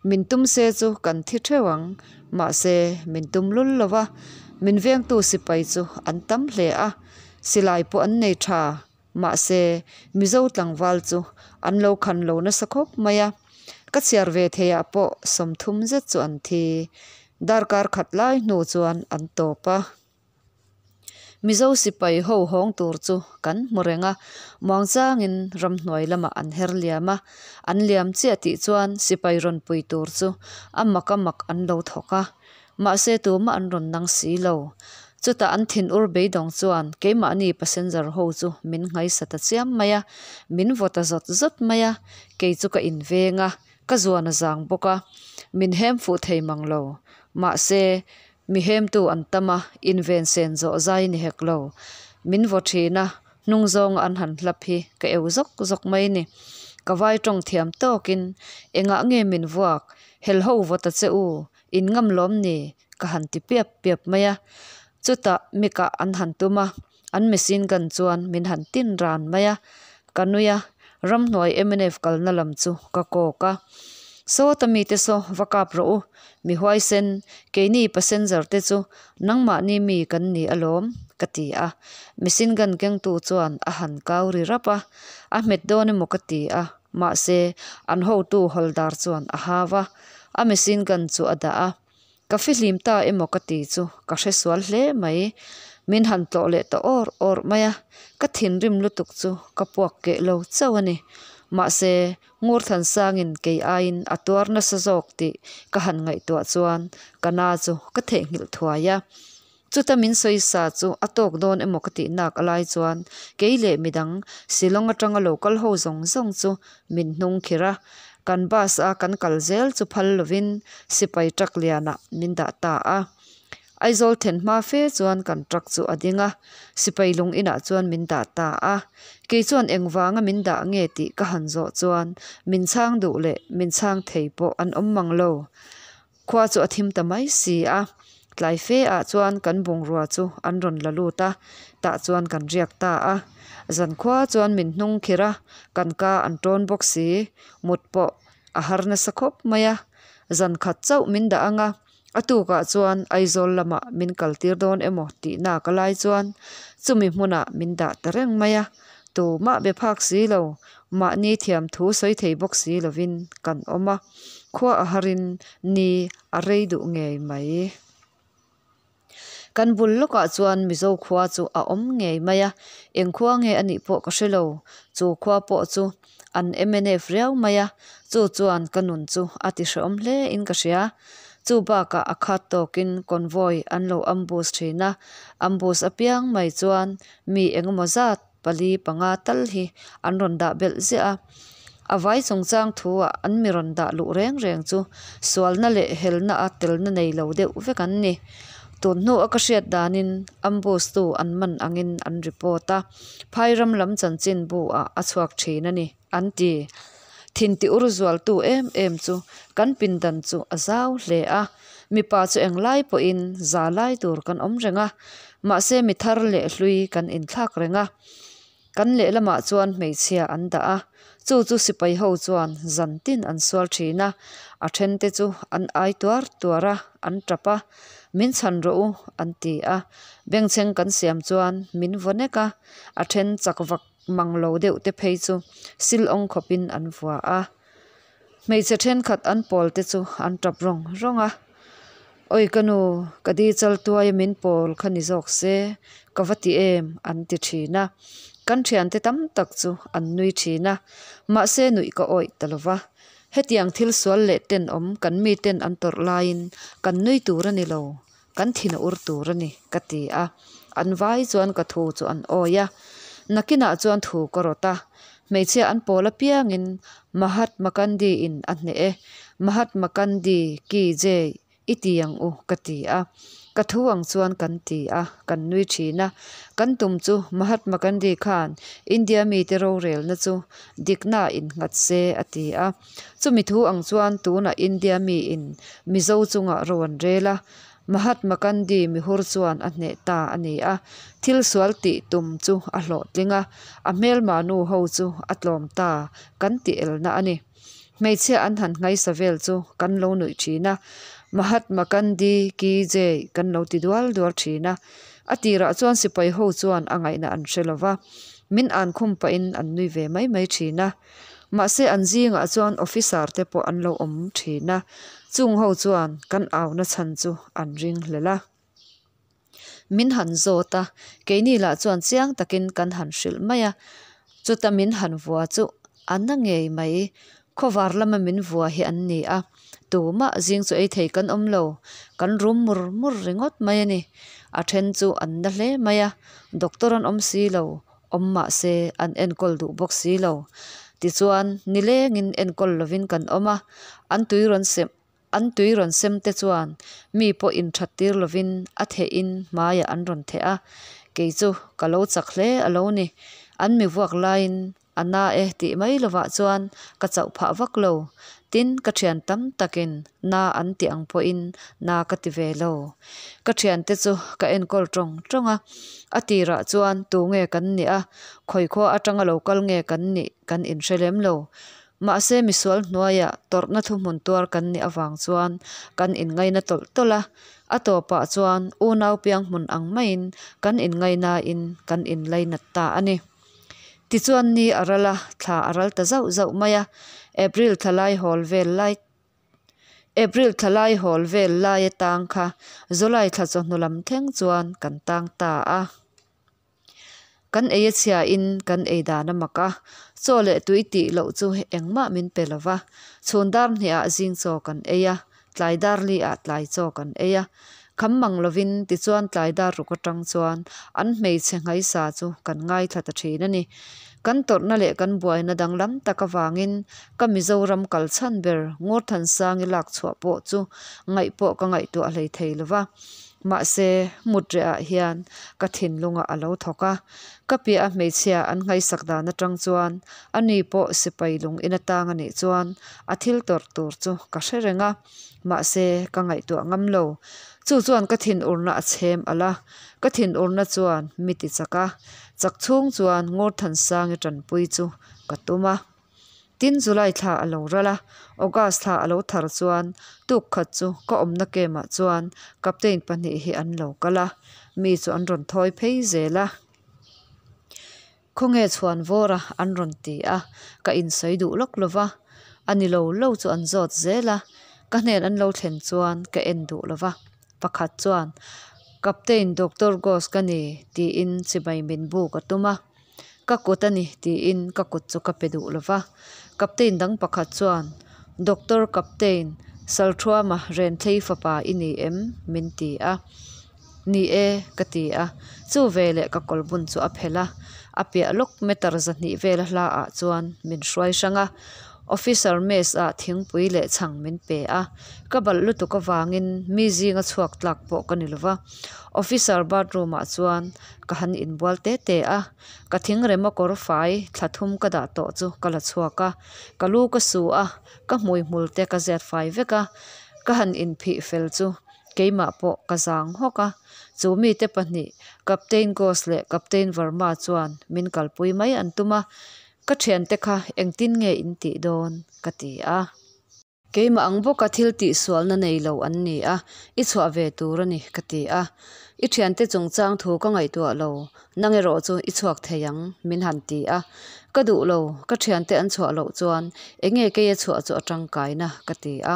min tum se chu kan thi theuh ang, mahse min tum lul lo va, min vengtu sipai chu an tam hle a, silai pawh an nei tha, Mahse, Mizo tlangval chu an lo khan lo nasa khawp mai a. Ka chhiar ve theihah pawh 30 zet chu an thi. Darkar khat lai hnu chuan an tawp a. Mizo sipai ho hawng tur chu kan hmu reng a, muangchangin ramhnuai lamah an her liam a. An liam chiah tih chuan sipai rawn pui tur chu a mak a mak an lo thawk a. Mahse tumah an rawn nang si lo. Chutah an thinur beidawng chuan keimahni passenger ho chu min nghaisa ta chiam mai a, min vaw ta zawt zawt mai a, kei chu ka inveng a, ka zuan a zang bawk a, min hem fuh thei mang lo. Mahse, mi hemtu an tam a, inven sen zawh zai ni hek lo. Min vaw thin a, hnung zawnga an han hlap hi ka eu zawk zawk mai ni. Ka vai tawng thiam tawkin, Engah nge min vuak? Helho vaw ta che u, In ngam lawm ni? ka han ti piap piap mai a. Chutah mikah an han tum a, an machine gun chuan min han tin ran mai a. Ka nui a, ramhnuai mnf kalna lam chu ka kawk a. Sawta mite saw va kap rawh u, mi huaisen, keini passenger te chu nangmahni mi kan ni alawm, ka ti a. Machine gun kengtu chuan a han kau ri rap a, a hmet dawn emaw ka ti a. Mahse, an hotu hawldar chuan a hau a, a machine gun chu a dah a. Ka fihlim ta emaw ka ti chu ka hre sual hle mai. Min han tlawh leh ta awr awr mai a, ka thinrim lutuk chu ka puak keh lo chauh a ni. Mahse, Ngurthansangin kei aiin a tuar nasa zawk tih ka han ngaihtuah chuan ka na chu ka theihnghilh thuai a. Chuta min sawi sa chu a tawk dawn emaw ka tih nak a lai chuan kei leh midang Shillong atanga lo kal ho zawng zawng chu min hnung khirh a, kan bus a kan kal zel chu phal lovin sipai truck lianah min dah ta a. Aizawl then hma fe chuan kan truck chu a ding a, sipai lung inah chuan min dah ta a. Kei chuan engvanga min dah nge tih ka han zawh chuan min chhang duh leh min chhang thei pawh an awm mang lo. Khua chu a thim ta mai si a, tlai fe ah chuan kan bungrua chu an rawn la lut a, tah chuan kan riak ta a. Zan khua chuan min hnung khirh a, kan ka an tawn bawk si, mut pawh a har nasa khawp mai a. Zan khat chauh min dah ang a, a tukah chuan Aizawl lamah min kal tir dawn emaw tih nak a lai chuan chumi hmunah min dah ta reng mai a, tumah be phak si lo, mahni thiam thu sawi thei bawk si lovin kan awm a. Khua a harin ni a rei duh ngei mai. Kan bul lawkah chuan Mizo khua chu a awm ngei mai a, eng khua nge a nih pawh ka hre lo. Chu khua pawh chu an mnf riau mai a, chu chuan ka nun chu a ti hrehawm hle in ka hria. Chu bakah a khat tawkin convoy an lo ambush thin a, ambush apiang mai chuan mi engemaw zat pali panga tal hi an rawn dah belh ziah a. A vai chungchang thu-ah an mi rawn dah luh reng reng chu sualna leh helna a telna nei lo deuh vek an ni. Tun hnu a ka hriat danin ambush tu an man angin an report a, phai ram lam chanchin bu-ah a chhuak thin a ni, an ti. Thin ti ur zualtu em em chu kan pindan chu a zau hle a, mipa chu englai pawhin za lai tur kan awm reng a, mahse mi thar leh hlui kan inthlak reng a. Kan lehlamah chuan hmeichhia an dah a, chu chu sipai ho chuan zan tin an sual thin a, a then te chu an ai tuar tuar a, an tap a, min chhan rawh u an ti a, bengchheng kan siam chuan min vaw nek a, a then chak vak mang lo deuh te phei chu sil awng khawpin an vua a. Hmeichhe thenkhat an pawl te chu an tap rawng rawng a. Awi ka nu, ka di chal tuaia min pawl kha ni zawk se, ka va ti em an ti thin a. Kan thiante tam tak chu an nui thin a, mahse nuih ka awih ta lo va. Hetiang thil sual leh tenawm kan miten an tawrh laiin kan nui tur a ni lo. Kan thin a ur tur a ni, ka ti a. An vai chuan ka thu chu an awi a. Nakinah chuan thu ka rawt a. Hmeichhia an pawl apiangin Mahatma Gandhi in a hneh e, Mahatma Gandhi ki jai i ti ang u, ka ti a. Ka thu ang chuan kan ti a, kan nui thin a. Kan tum chu Mahatma Gandhi khan India mite rorelna chu dikna innghat se a ti a. Chumi thu ang chuan tunah India miin Mizo chungah ro an rel a, Mahatma Gandhi mihur chuan a hneh ta a ni a, thil sual tih tum chu a hlawhtling a, a hmelma nu ho chu a tlawm ta kan tih elna a ni. Hmeichhia an han nghaisa vel chu kan lo nuih thin a, Mahatma Gandhi ki jai kan lo ti dual dual thin a. A tirah chuan sipai ho chuan a ngaihna an hre lo va. Min ankhum pahin an nui ve mai mai thin a. Mahse an zingah chuan officer te pawh an lo awm thin a, chung ho chuan kan auna chhan chu an ringhlel a. Min han zawt a, keini lah chuan chiang takin kan han hrilh mai a, chuta min han vua chu a na ngei mai. Khawvar lama min vua hi an ni a, tumah zing chu ei thei kan awm lo, kan rum mur mur ringawt mai a ni. A then chu an na hle mai a, doctor an awm si lo, awm mah se an enkawl duh bawk si lo. Tichuan, nilengin enkawl lovin kan awm a, an tui rawn sem An tui rawn sem te chuan mi pawh inthat tir lovin a thehin hmaiah an rawn theh a, kei chu ka lo chak hle a lo ni. An mi vuak laiin a na e tih mai lovah chuan ka chauh phah vak lo. Tin, ka thian tam takin na an ti ang pawhin na ka ti ve lo. Ka thiante chu ka enkawl tawng tawng a, a tirah chuan tu nge kan nih a, khawi khua atanga lo kal nge kan nih kan inhre lem lo. Mahse misual hnuaia tawrhna thuhmun tuar kan nih avang chuan kan inngaina tawlh tawlh a, a tawpah chuan unau piang hmun ang maiin kan inngainain kan inlainat ta a ni. Tichuan ni a ral a, thla a ral ta zauh zauh mai a, April thla lai hawl vel lai April thla lai hawl vel lai atang kha July thla chawhnu lam thleng chuan kan tang ta a. Kan ei a chhia in kan ei dan a mak a, chaw leh tui tih loh chu engmah min pe lo va. Chhun dar hnehah zing chaw kan ei a, tlai dar li ah tlai chaw kan ei a. Kham mang lovin tichuan tlai dar ruk atang chuan an hmeichhe nghaisa chu kan ngaithla ta thin a ni. Kan tawrhna leh kan buaina danglam tak avangin ka Mizoram kal chhan ber Ngurthansangi lak chhuah pawh chu ngaih pawh ka ngaihtuah hlei thei lo va. Mahse, mut rehah hian ka thinlungah a lo thawk a, ka piah a hmeichhia an ngaihsak dan atang chuan ani pawh sipai lung in atang a nih chuan a thil tawrh tur chu ka hre reng a, mahse ka ngaihtuah ngam lo. Chu chuan ka thinurna a chhem alh a, ka thinurna chuan mi ti chak a, chak chhung chuan Ngurthansangi tanpui chu ka tum a. Tin, July thla a lo ral a, August thla a lo thar chuan tuk khat chu ka awmna camp-ah chuan Captain pahnih hi an lo kal a, mi chu an rawn thawi phei zel a. Khawnge chhuan vawr a an rawn ti a, ka insawi duh lawk lo va, a ni lo lo chu an zawt zel a, ka hnen an lo thlen chuan ka en duh lo va. Pakhat chuan, Captain Doctor Ghost ka ni, tiin chibai min buk a tum a. Ka kut a ni, tiin ka kut chu ka pe duh lo va. Captain dang pakhat chuan, Doctor Captain, Salthuama Renthei fapa i ni em? min ti a. Ni e, ka ti a. Chu veleh ka kawlbun chu a phelh a, a piah lawk meter 200 vela hla ah chuan min hruai hrang a. Officer mess ah thingpui leh chhang min pe a, ka balh lutuk avangin mi zinga chhuak tlak pawh ka ni lo va. Officer bathroom ah chuan ka han inbual te te a, ka thingrema kawr fai thla thum ka dah tawh chu ka la chhuak a, ka lu ka su a, ka hmui hmul te ka ziat fai vek a, ka han inphih fel chu keimah pawh ka zang hawk a, chu mite pahnih Captain Ghost leh Captain Verma chuan min kalpui mai an tum a, ka thiante kha engtin nge in tih dawn ka ti a. Keimah ang bawka thil tihsualna nei lo an ni a, i chhuah ve tur a ni, ka ti a. I thiante chungchang thu ka ngaihtuah lo, nang erawh chu i chhuak thei ang, min han ti a. Ka duh lo, ka thiante an chhuah loh chuan enge keia chhuah chu a tangkaina, ka ti a.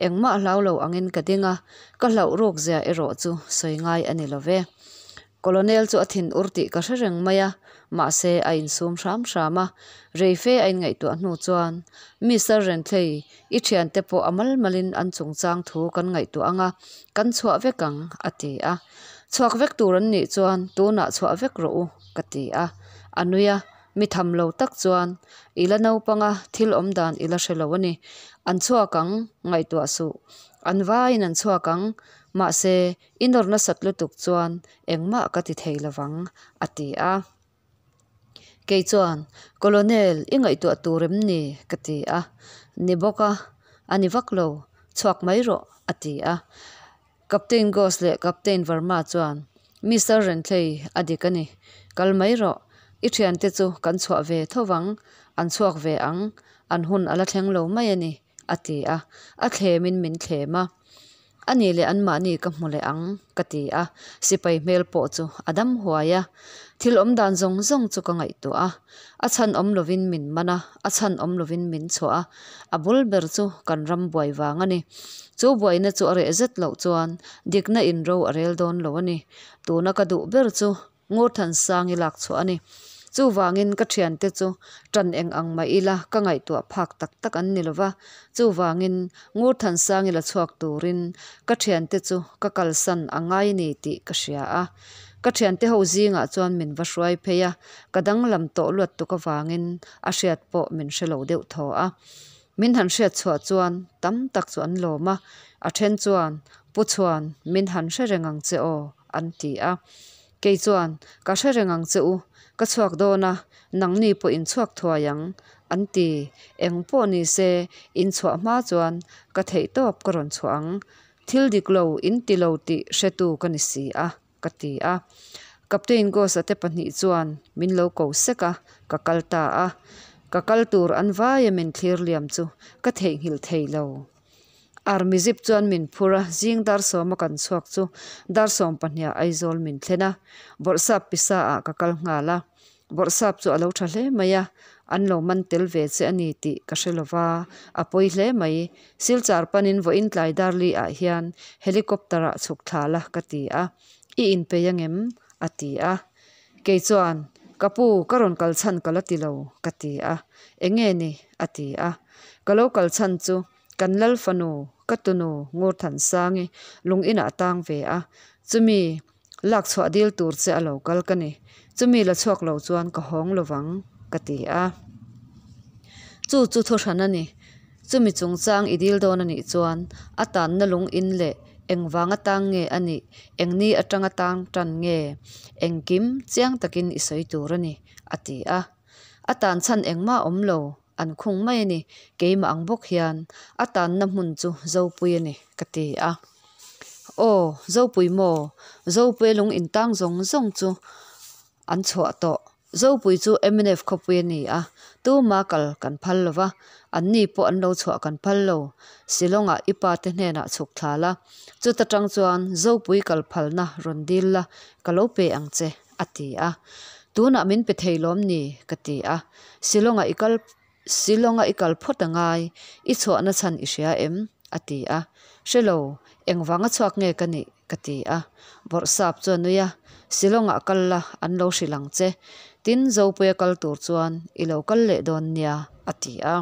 Engmah hlau lo angin ka ding a, ka hlauh ruk zia erawh chu sawi ngai a ni lo ve. Colonel chu a thin ur tih ka hre reng mai a, mahse a insum hram hram a. Reife a inngaihtuah hnu chuan, Mister Renthlei, i thiante pawh a mal malin an chungchang thu kan ngaihtuah ang a, kan chhuah vek ang, a ti a. Chhuak vek tur an nih chuan tunah chhuah vek rawh u, ka ti a. A nui a, mi tham lo tak chuan, I la naupang a, thil awm dan i la hre lo a ni. An chhuak ang, ngaihtuah suh. An vaiin an chhuak ang. Mahse, I nawr nasat lutuk chuan engmah ka ti thei lovang, a ti a. Kei chuan, Colonel, i ngaihtuah tur em ni? ka ti a. Ni bawk a, a ni vak lo, chhuak mai rawh, a ti a. Captain Ghost leh Captain Verma chuan, Mister Renthlei, a dik a ni, kal mai rawh, i thiante chu kan chhuah ve tho vang, an chhuak ve ang, an hun a la thleng lo mai a ni, a ti a, a thlemin min thlem a. A nih leh anmahni ka hmu leh ang, ka ti a. Sipai hmel pawh chu a dam huai a. Thil awm dan zawng zawng chu ka ngaihtuah a. A chhan awm lovin min man a, a chhan awm lovin min chhuah a. A bul ber chu kan ram buai vang a ni. Chu buaina chu a reh zet loh chuan dikna in ro a rel dawn lo a ni. Tuna ka duh ber chu Ngurthansangi lak chhuah a ni. Chuvangin ka thiante chu tan eng ang mah ila ka ngaihtuah phak tak tak an ni lova. Chuvangin Ngurthansangi la chhuak turin ka thiante chu ka kalsan a ngai ni tih ka hria a. Ka thiante ho zingah chuan min va hruai phei a, ka danglam tawh luat tuk avangin a hriat pawh min hre lo deuh thaw a. Min han hriat chhuah chuan tam tak chu an lawm a, a then chuan, Pu Chhuan, min han hre reng ang che aw, an ti a. Kei chuan, Ka hre reng ang che u, ka chhuak dawn a, nangni pawh in chhuak thuai ang, an ti. Eng pawh ni se, in chhuah hma chuan ka theih tawp ka rawn chhuah ang. Thil dik lo in ti lo tih hretu ka ni si a, ka ti a. Captain Ghost-a te pahnih chuan min lo ko sek a, ka kal ta a. Ka kal tur an vaia min thlir liam chu ka theihnghilh thei lo. Army zip chuan min phur a, zing dar sawma kan chhuak chu dar 12 ah Aizawl min thlen a, Bawrhsap pisa ah ka kal nghal a. Bawrhsap chu a lo tha hle mai a, an lo man tel ve che a ni tih ka hre lova, a pawi hle mai. Silchar panin vawiin tlai dar li ah hian helicopter ah chhuk thla la ka ti a, i inpei angem? a ti a. Kei chuan, Ka pu, ka rawn kal chhan ka la ti lo, ka ti a. Enge ni? a ti a. Ka lo kal chhan chu kan lal fanu, ka tunu Ngurthansangi lung inah a tang ve a, chumi lak chhuah dil tur che a lo kal ka ni. Chumi la chhuak lo chuan ka hawng lo vang, ka ti a. Chu chu thuhran a ni. Chumi chungchang i dil dawn a nih chuan a tanna lung in leh engvang atang nge a nih, engni atanga tang tan nge, engkim chiang takin i sawi tur a ni, a ti a. A tan chhan engmah a awm lo, an khung mai a ni, keimah ang bawk hian a tanna hmun chu Zopui a ni, ka ti a. Aw, Zopui maw? Zopui a lung intang zawng zawng chu an chhuah tawh. Zopui chu mnf khawpui a ni a, tuma kal kan phal lo va, anni pawh an lo chhuah kan phal lo. Shillong-ah i pa te hnenah chhuk thla la, chuta tang chuan Zopui kal phalna rawn dil la, ka lo pe ang che, a ti a. Tunah min pe thei lawm ni? ka ti a. Shillong-ah i kal Shillong-a i kal phawt a ngai, i chhuahna chhan i hria em? a ti a. Hre lo, engvanga chhuak nge ka nih? ka ti a. Bawrhsap chu a nui a, Shillong-ah kal la, an lo hrilh ang che. Tin, Zopuia kal tur chuan i lo kal leh dawn nia, a ti a.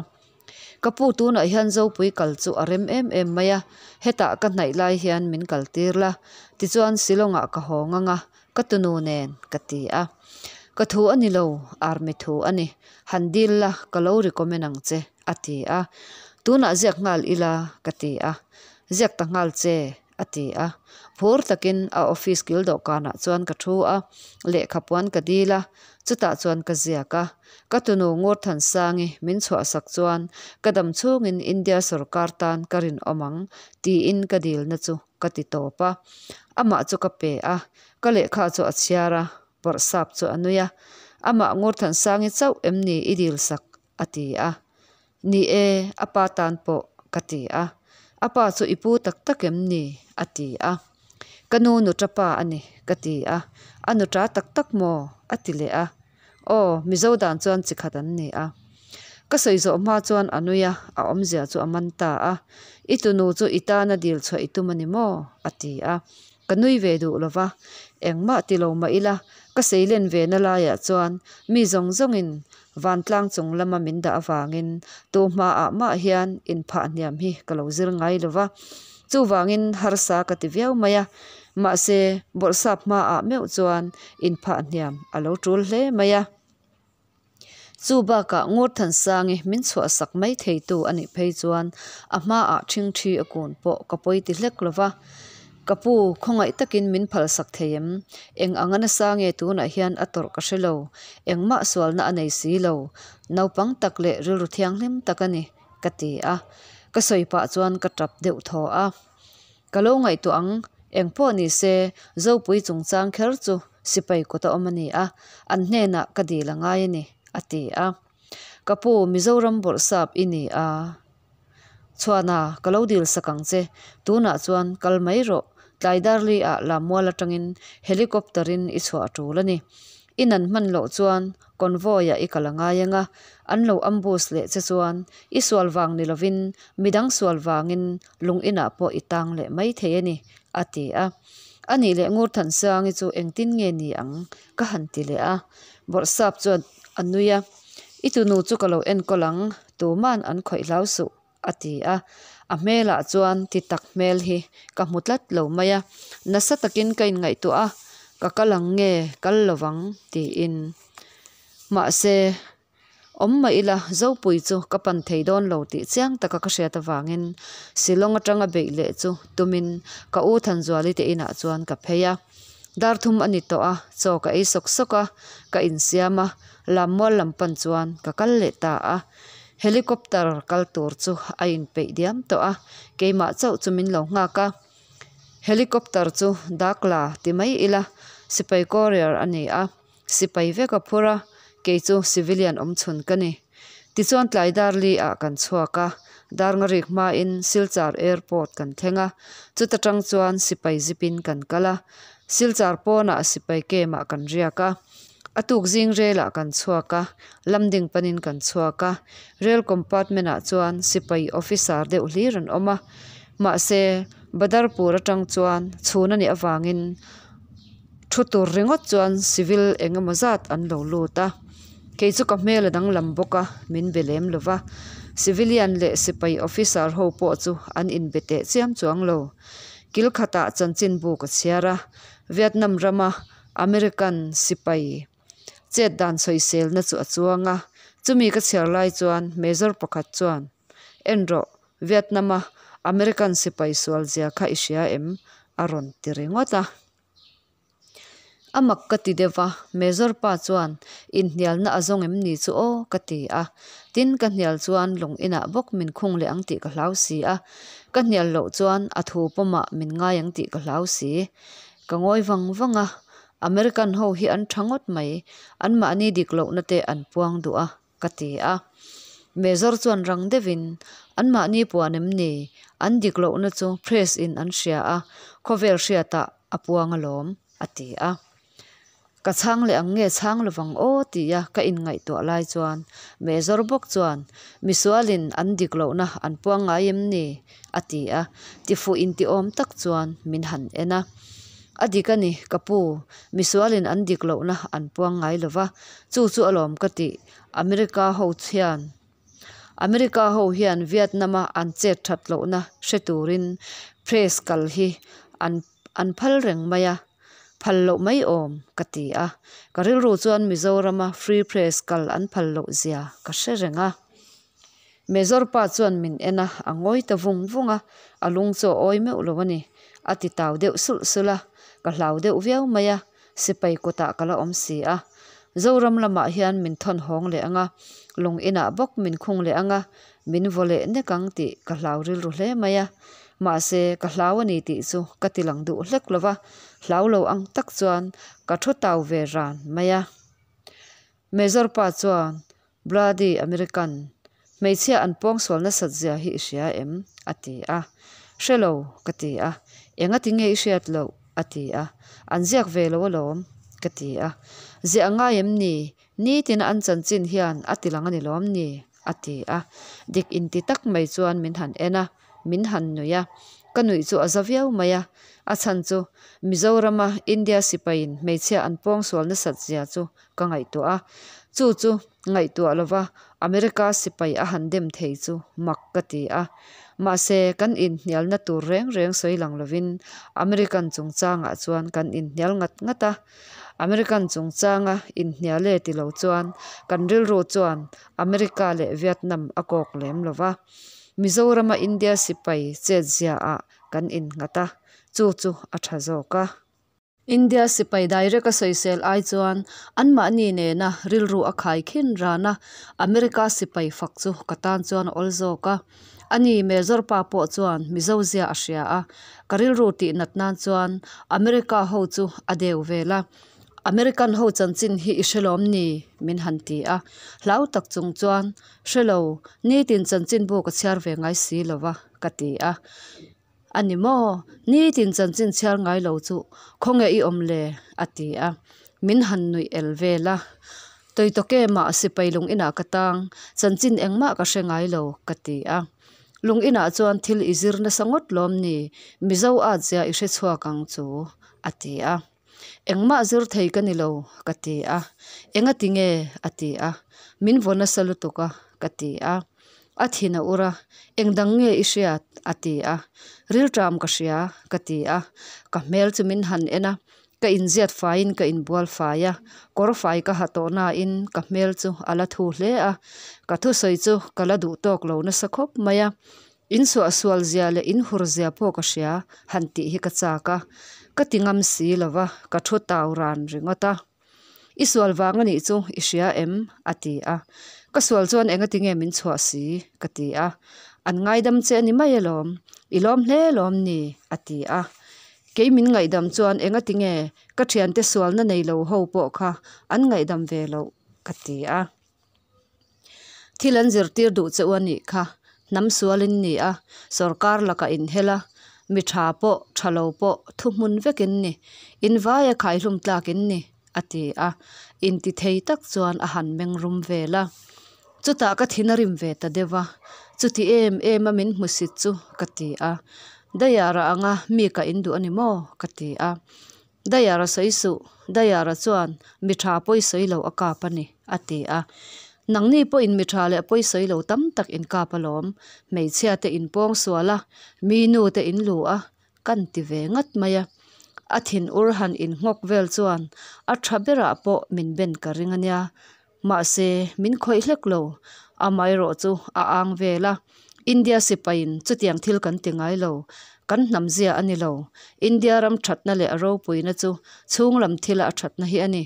Ka pu tunah hian Zopui kal chu a rem em em mai a, hetah ka hnaih lai hian min kal tir la, tichuan Shillong-ah ka haw ngang a, Ka tunu nen, ka ti a. Ka thu a ni lo, army thu a ni. Han dil la, ka lo recommend ang che, a ti a. Tunah ziak nghal ila, ka ti a. Ziak ta nghal che, a ti a. Phur takin a office kil dawhkanah chuan ka thu a, lehkha puan ka dil a, chutah chuan ka ziak a. Ka tunu Ngurthansangi min chhuahsak chuan ka dam chhungin India sawrkar tan ka rinawm ang, tiin ka dilna chu ka ti tawp a. Amah chu ka pe a, ka lehkha chu a chhiar a, bawrhsap chu a nui a. Amah Ngurthansangi chauh em ni i dil sak? a ti a. Ni e, a pa tan pawh, ka ti a. A pa chu i pu tak tak em ni? a ti a. Ka nu nuṭa pa a ni, ka ti a. A nuṭa tak tak maw? a ti leh a. Aw, Mizo dan chuan chi khat an ni a. Ka sawi zawh hma chuan a nui a, a awmzia chu a man ta a. I tunu chu i tana dil chhuah i tum a ni maw? a ti a. Ka nui ve duh lo va, engmah ti lo mah ila, ka seilen ve na laiah chuan mi zawng zawngin vantlang chung lama min dah avangin tu hmaah mah hian inphah hniam hi ka lo zir ngai lo va. Chuvangin harsa ka ti viau mai a, mahse bawrhsap hmaah meuh chuan inphah hniam a lo tul hle mai a. Chu bakah Ngurthansangi min chhuahsak mai theitu a nih phei chuan a hmaah ṭhingṭhi a kun pawh ka pawi ti hlek lo va. Ka pu, khawngaih takin min phalsak thei em? Eng anga nasa nge tunah hian a tawrh ka hre lo, engmah sualna a nei si lo. Naupang tak leh rilru thianghlim tak a ni, ka ti a. Ka sawi pah chuan ka tap deuh thaw a. Ka lo ngaihtuah ang, eng pawh ni se, Zopui chungchang kher chu sipai kut a awm a ni a, an hnenah ka dil a ngai a ni, a ti a. Ka pu, Mizoram bawrhsap i ni a. Chhuana, ka lo dil sak ang che, tunah chuan kal mai rawh, tlai darli ah Lammual atangin helicopter in i chhuah a tul a ni. I nan hman loh chuan convoy ah i kal a ngai anga, an lo ambush leh che chuan i sual vang ni lovin midang sual vangin lung inah pawh i tang leh mai thei a ni, a ti a. A nih leh Ngurthansangi chu engtin nge ni ang? ka han ti leh a. Bawrhsap chuan a nui a, I tunu chu ka lo enkawl ang, tuman an khawih hlau suh, a ti a. A hmelah chuan ti tak hmel hi ka hmu tlat lo mai a, nasa takin ka inngaihtuah a, ka kal ang nge kal lovang tiin. Mahse. Awm mah ila, Zopui chu ka pan thei dawn lo tih chiang taka ka hriat avangin Shillong atanga beih leh chu tumin ka u Thanzuali te inah chuan ka phei a. Dar thum a ni tawh a, chaw ka ei sawk sawk a, ka insiam a, Lammual lam pan chuan ka kal leh ta a. Helicopter kal tur chu a inpeih diam tawh a, keimah chauh chu min lo nghak a. Helicopter chu Dakla ti mai ila, sipai courier a ni a. Sipai vek a phur a, kei chu civilian awm chhun ka ni. Tichuan tlai dar li ah kan chhuak a, dar ngarik hmain Silchar airport kan thleng a, chuta tang chuan sipai zipin kan kal a, Silchar pawnah sipai camp ah kan riak a, a tuk zing rel ah kan chhuak a, lamding panin kan chhuak a, rail compartment ah chuan sipai officer deuh hlir an awm a, mahse Badarpur atang chuan chhun a nih avangin Thu tur ringawt chuan civil eng emaw zat an lo lut a, kei chu ka hmel a danglam bawk a, min be lem lo va. Civilian leh sipai officer ho pawh chu an inbe teh chiam chuang lo. Kil khatah chanchinbu ka chhiar a, Vietnam rama American sipai chet dan sawiselna chu a chuang a, chumi ka chhiar lai chuan major pakhat chuan, En rawh, Vietnam-a American sipai sual zia kha i hria em? a rawn ti ringawt a. A mak ka ti deuh va, Major pa chuan inhnialna a zawng em ni chu aw ka ti a. Tin, ka hnial chuan lung inah bawk min khung leh ang tih ka hlau si a. Ka hnial loh chuan a thu pawmah min ngai ang tih ka hlau si. Ka ngawi vang vang a, American ho hi an tha ngawt mai, anmahni dik lohna te an puang duh a. Ka ti a. Major chuan rang deuhin, Anmahni puan em ni? An dik lohna chu press in an hria a, khawvel hriatah a puang alawm, a ti a. Ka chhang leh ang nge chhang lovang aw tia ka inngaihtuah lai chuan Major bawk chuan, Misualin an dik lohna an puang ngai em ni? a ti a, tifuh intiawm tak chuan min han en a. A dik a ni, ka pu, misualin an dik lohna an puang ngai lo va, chu chu alawm ka tih, America ho hian America ho hian Vietnam-a an chet that lohna hre turin press kal hi an an phal reng mai a, phal loh mai awm ka ti a, ka rilru chuan Mizorama free press kal an phal loh zia ka hre reng a. Major pa chuan min en a, a ngawi ta vung vung a, a lung chu a awi meuh lo a ni. A ti tau deuh sulh sulh a, ka hlau deuh viau mai a, sipai kutah ka la awm si a. Zoram lamah hian min thawn hawng leh ang a, lung inah bawk min khung leh ang a, min vaw leh nek ang tih ka hlau rilru hle mai a. Mahse, ka hlau a ni tih chu ka ti lang duh hlek lo va, hlau lo ang tak chuan ka thu tau ve ran mai a. Major pa chuan, Bloody American, hmeichhia an pawngsual nasat zia hi i hria em? a ti a. Hre lo, ka ti a. Engati nge i hriat loh? a ti a. An ziak ve lo alawm, ka ti a. Ziah ngai em ni? Nitina an chanchin hian a ti lang a ni lawm ni? a ti a. Dik inti tak mai chuan min han en a, min han nuih a. Ka nuih chu a za viau mai a. A chhan chu Mizorama India sipaiin hmeichhia an pawngsual nasat zia chu ka ngaihtuah a, chu chu ngaihtuah lova America sipai a han dem thei chu mak ka ti a. Mahse, kan inhnialna tur reng reng sawi lang lovin American chungchangah chuan kan inhnial ngat ngat a. American chungchanga inhnial e ti lo chuan kan rilru chuan America leh Vietnam a kawk lem lova. Mizorama India sipai chetziaah kan innghat a, chu chu a tha zawk a. India sipai direct a sawisel ai chuan anmahni nena rilru a khai khin ran a, America sipai fak chu ka tan chuan a awl zawk a. Ani Major pa pawh chuan Mizo zia a hria a, ka rilru tih nat nan chuan America ho chu a deu vel a. American ho chanchin hi i hre lawm ni? min han ti a. Hlau tak chung chuan, Hre lo, nitin chanchinbu ka chhiar ve ngai si lo va, ka ti a. A ni maw? Nitin chanchin chhiar ngai lo chu khawnge i awm le? a ti a. Min han nuih el vel a. Tawitawke mah sipai lung inah ka tang, chanchin engmah ka hre ngai lo, ka ti a. Lung inah chuan thil i zir nasa ngawt lawm ni? Mizo at zia i hre chhuak ang chu, a ti a. Engmah zir thei ka ni lo, ka ti a. Engati nge? a ti a. Min vaw nasa lutuk a, ka ti a. A thin a ur a, Eng dang nge i hriat? a ti a. Rilṭam ka hria, ka ti a. Ka hmel chu min han en a, ka inziat faiin ka inbual fai a, kawr fai ka ha tawh nain ka hmel chu a la thu hle a. Ka thusawi chu ka la duh tawk lo nasa khawp mai a. In suahsual zia leh in hur zia pawh ka hria, han tih hi ka chak a. Ka ti ngam si lo va, ka thu tau ran ringawt a. I sual vang a nih chu i hria em? a ti a. Ka sual chuan engati nge min chhuah si? ka ti a. An ngaidam che a ni mai alawm, i lawm hle lawm ni? a ti a. Kei min ngaihdam chuan engati nge ka thiante sualna nei lo ho pawh kha an ngaihdam ve loh? ka ti a. Thil an zirtir duh che u a nih kha, hnam sual in ni a, sorkar lakah in hel a, mi tha pawh, tha lo pawh thu hmun vek in ni, in vaia khaihlum tlak in ni, a ti a, inti thei tak chuan a han meng rum vel a. Chutah ka thin a rim ve ta deuh a, chuti em em a min hmusit chu ka ti a, Dayara anga mi ka in duh a ni maw? ka ti a. Dayara sawi suh, Dayara chuan mi tha pawi sawi lo a kap a ni, a ti a. Nangni pawhin mi tha leh pawi sawi lo tam tak in kap alawm, hmeichhia te in pawng sual a, mi nu te in lu a, kan ti ve ngat mai a. A thin ur han in nghawk vel chuan a tha berah pawh min ben ka ring a nia. Mahse, min khawih hlek lo. Amaherawh chu a ang vel a, India sipaiin chutiang thil kan ti ngai lo. Kan hnam zia a ni lo. India ram thatna leh a ropuina chu chhung lam thila a thatna hi a ni.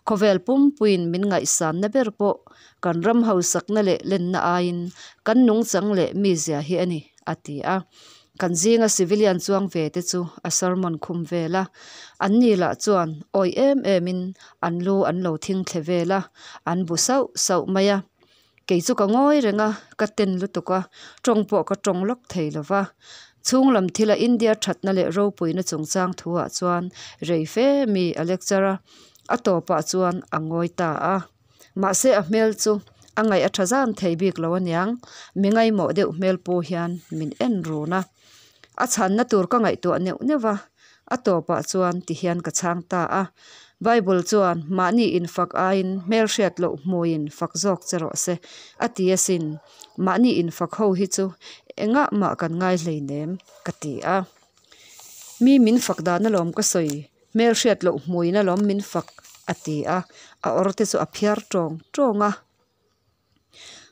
Khawvel pumpuiin min ngaihsanna ber pawh kan ram hausakna leh lenna aiin kan nungchang leh mizia hi a ni, a ti a. Kan zinga civilian chuang ve te chu a sermon khum vel a, anni lah chuan awih em emin an lu an lo thing thle vel a, an bu sauh sauh mai a. Kei chu ka ngawi reng a, ka ten lutuk a, tawng pawh ka tawng lawk thei lo va. Chhung lam thila India thatna leh ropuina chungchang thuah chuan rei fe mi a lecture a, a tawpah chuan a ngawi ta a. Mahse a hmel chu a ngaih a tha zan thei bik lo aniang, mi ngaimawh deuh hmel pu hian min en run a. A chhanna tur ka ngaihtuah neuh neuh va, a tawpah chuan ti hian ka chhang ta a, Bible chuan mahni infak aiin hmelhriat loh hmuiin fak zawk che rawh se a ti asin, mahni infak ho hi chu engah mah kan ngai hleinem ka ti a. Mi min fak dan alawm ka sawi Hmelhriat loh hmuin alawm min fak, a ti a, a awr te chu a phiar tawng tawng a.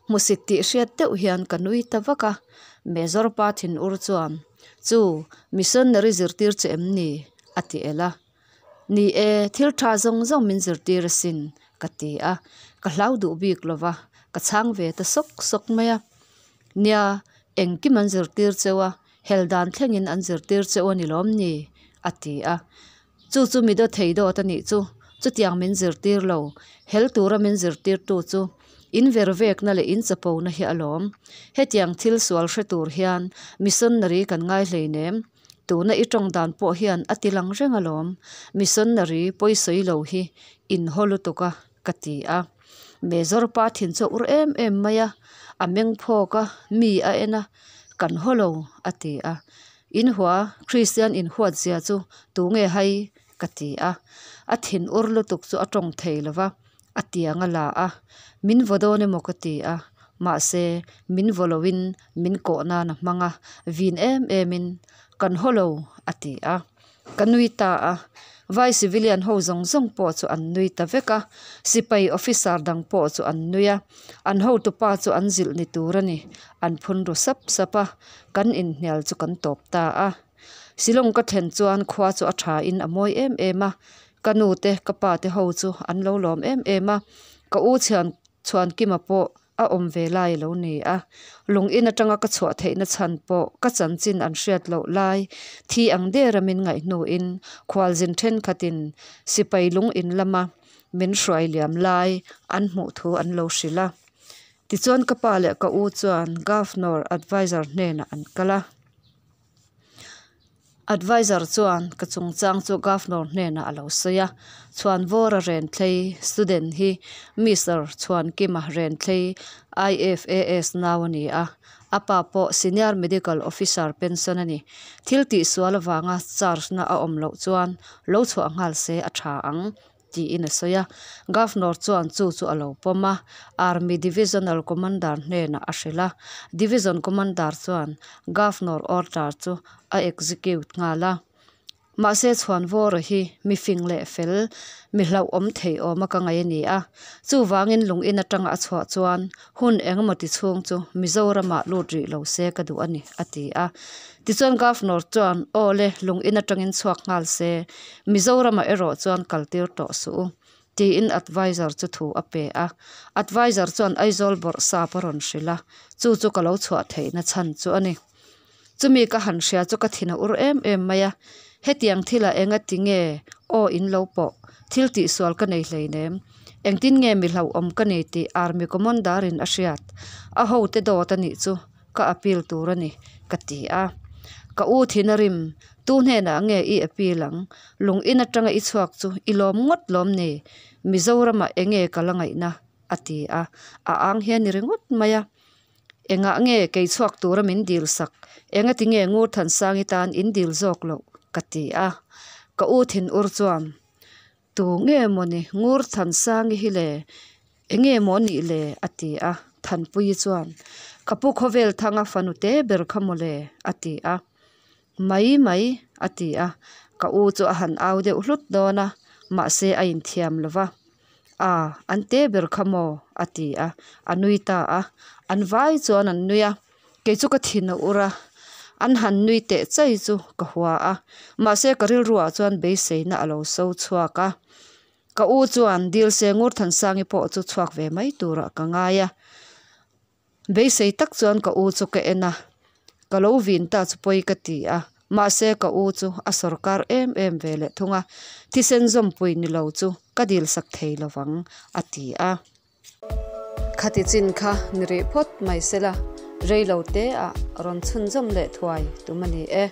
Hmusit tih hriat deuh hian ka nui ta vak a, Major pa thinur chuan, Chu, missionary zirtir che em ni? a ti el a. Ni e, thil tha zawng zawng min zirtir asin, ka ti a, ka hlau duh bik lo va, ka chhang ve ta sawk sawk mai a. Nia, engkim an zirtir cheu a, Hel dan thlengin an zirtir che u a ni lawm ni? a ti a. Chu chu mi dawt thei dawt a nih chu, chutiang min zirtir lo, hel tura min zirtirtu chu in ver vekna leh in chapona hi a lawm. Hetiang thil sual hre tur hian missionary kan ngai hleinem, tuna i tawng dan pawh hian a ti lang reng alawm, missionary pawisawi lo hi in haw lutuk a, ka ti a. Major pa thin chu a ur em em mai a, a meng phawk a, mi a en a, Kan haw lo, a ti a. In hua, Kristian in huat zia chu tu nge hai? ka ti a. A thin ur lutuk chu a tawng thei lo va, a tiang a la a. Min vaw dawn emaw ka ti a, mahse min vaw loin min kawh nan a hmang a, vin em emin, Kan haw lo, a ti a. Ka nui ta a, vai civilian ho zawng zawng pawh chu an nui ta vek a, sipai officer dang pawh chu an nui a, an hotupa chu an zilh ni tur a ni, an phun ru sap sap a, kan inhnial chu kan tawp ta a. Shillong ka thlen chuan khua chu a tha in a mawi em em a, ka nu te ka pa te ho chu an lo lawm em em a, ka u chhian chhuan kima pawh. a awm ve lai a lo ni a. Lung in atanga ka chhuah theihna chhan pawh ka chanchin an hriat loh lai thi ang dera min ngaih hnuin khualzin thenkhatin sipai lung in lama min hruai liam lai an hmuh thu an lo hrilh a. Tichuan ka pa leh ka u chuan Governor Adviser hnenah an kal a. Adviser chuan ka chungchang chu Governor hnenah a lo sawi a, Chhuanvawra Renthlei student hi Mister Chhuankima Renthlei IFAS nau a ni a, a pa pawh Senior Medical Officer pension a ni. Thil tihsual avanga charge na a awm loh chuan lo chhuah nghal se a tha ang. Tiin a sawi a. Governor chuan chu chu a lo pawm a, Army Divisional Commander hnenah a hrilh a. Division Commander chuan Governor order chu a execute nghal a. Mahse Chhuanvawra hi mi fing leh fel, mi hlauhawm thei awma ka ngaih a ni a. Chuvangin lung in atanga a chhuah chuan hun engemaw ti chhung chu Mizoramah lut rih lo se ka duh a ni, a ti a. Tichuan Governor chuan, Aw le, lung in atangin chhuak nghal se, Mizoramah erawh chuan kal tir tawh suh u, tiin Adviser chu thu a pe a. Adviser chuan Aizawl bawrh sap a rawn hrilh a, chu chu ka lo chhuah theihna chhan chu a ni. Chumi ka han hria chu ka thin a ur em em mai a, hetiang thilah enga ti nge aw in lo pawh, thil tihsual ka nei hleinem, engtin nge mi hlauhawm ka ni tih Army Commander in a hriat, a hote dawt a nih chu. Ka appeal tur a ni, ka ti a. Ka u thin a rim, Tu hnenah nge i appeal ang? Lung in atanga i chhuak chu i lawm ngawt lawm ni? Mizoramah enge ka la ngaihna? a ti a. A ang hian i ringawt mai a. Engah nge kei chhuak tura min dil sak? Engati nge Ngurthansangi tan in dil zawk loh? ka ti a. Ka u thin ur chuan, Tu nge mawni Ngurthansangi hi le? Enge maw nih le? a ti a. Thanpuii chuan, Ka pu khawvel thanga fanu te ber kha maw le? a ti a. Mai mai, a ti a. Ka u chu a han au deuh hlut dawn a, mahse a inthiam lo va. A, an te ber kha maw? a ti a. A nui ta a. An vai chuan an nui a. Kei chu ka thin a ur a, an han nui teh chai chu ka hua a, mahse ka rilruah chuan beiseina a lo so chhuak a. Ka u chuan Dilse Ngurthansangi pawh chu chhuak ve mai turah ka ngai a. Beisei tak chuan ka u chu ka en a, ka lo vin ta chu pawi ka ti a, mahse ka u chu a sawrkar em em ve leh thung a, thisen zawmpui ni lo chu ka dilsak thei lovang a ti a. Khati chin kha ni rih phawt mai sela, rei lo te ah rawn chhunzawm leh thuai tum a ni e.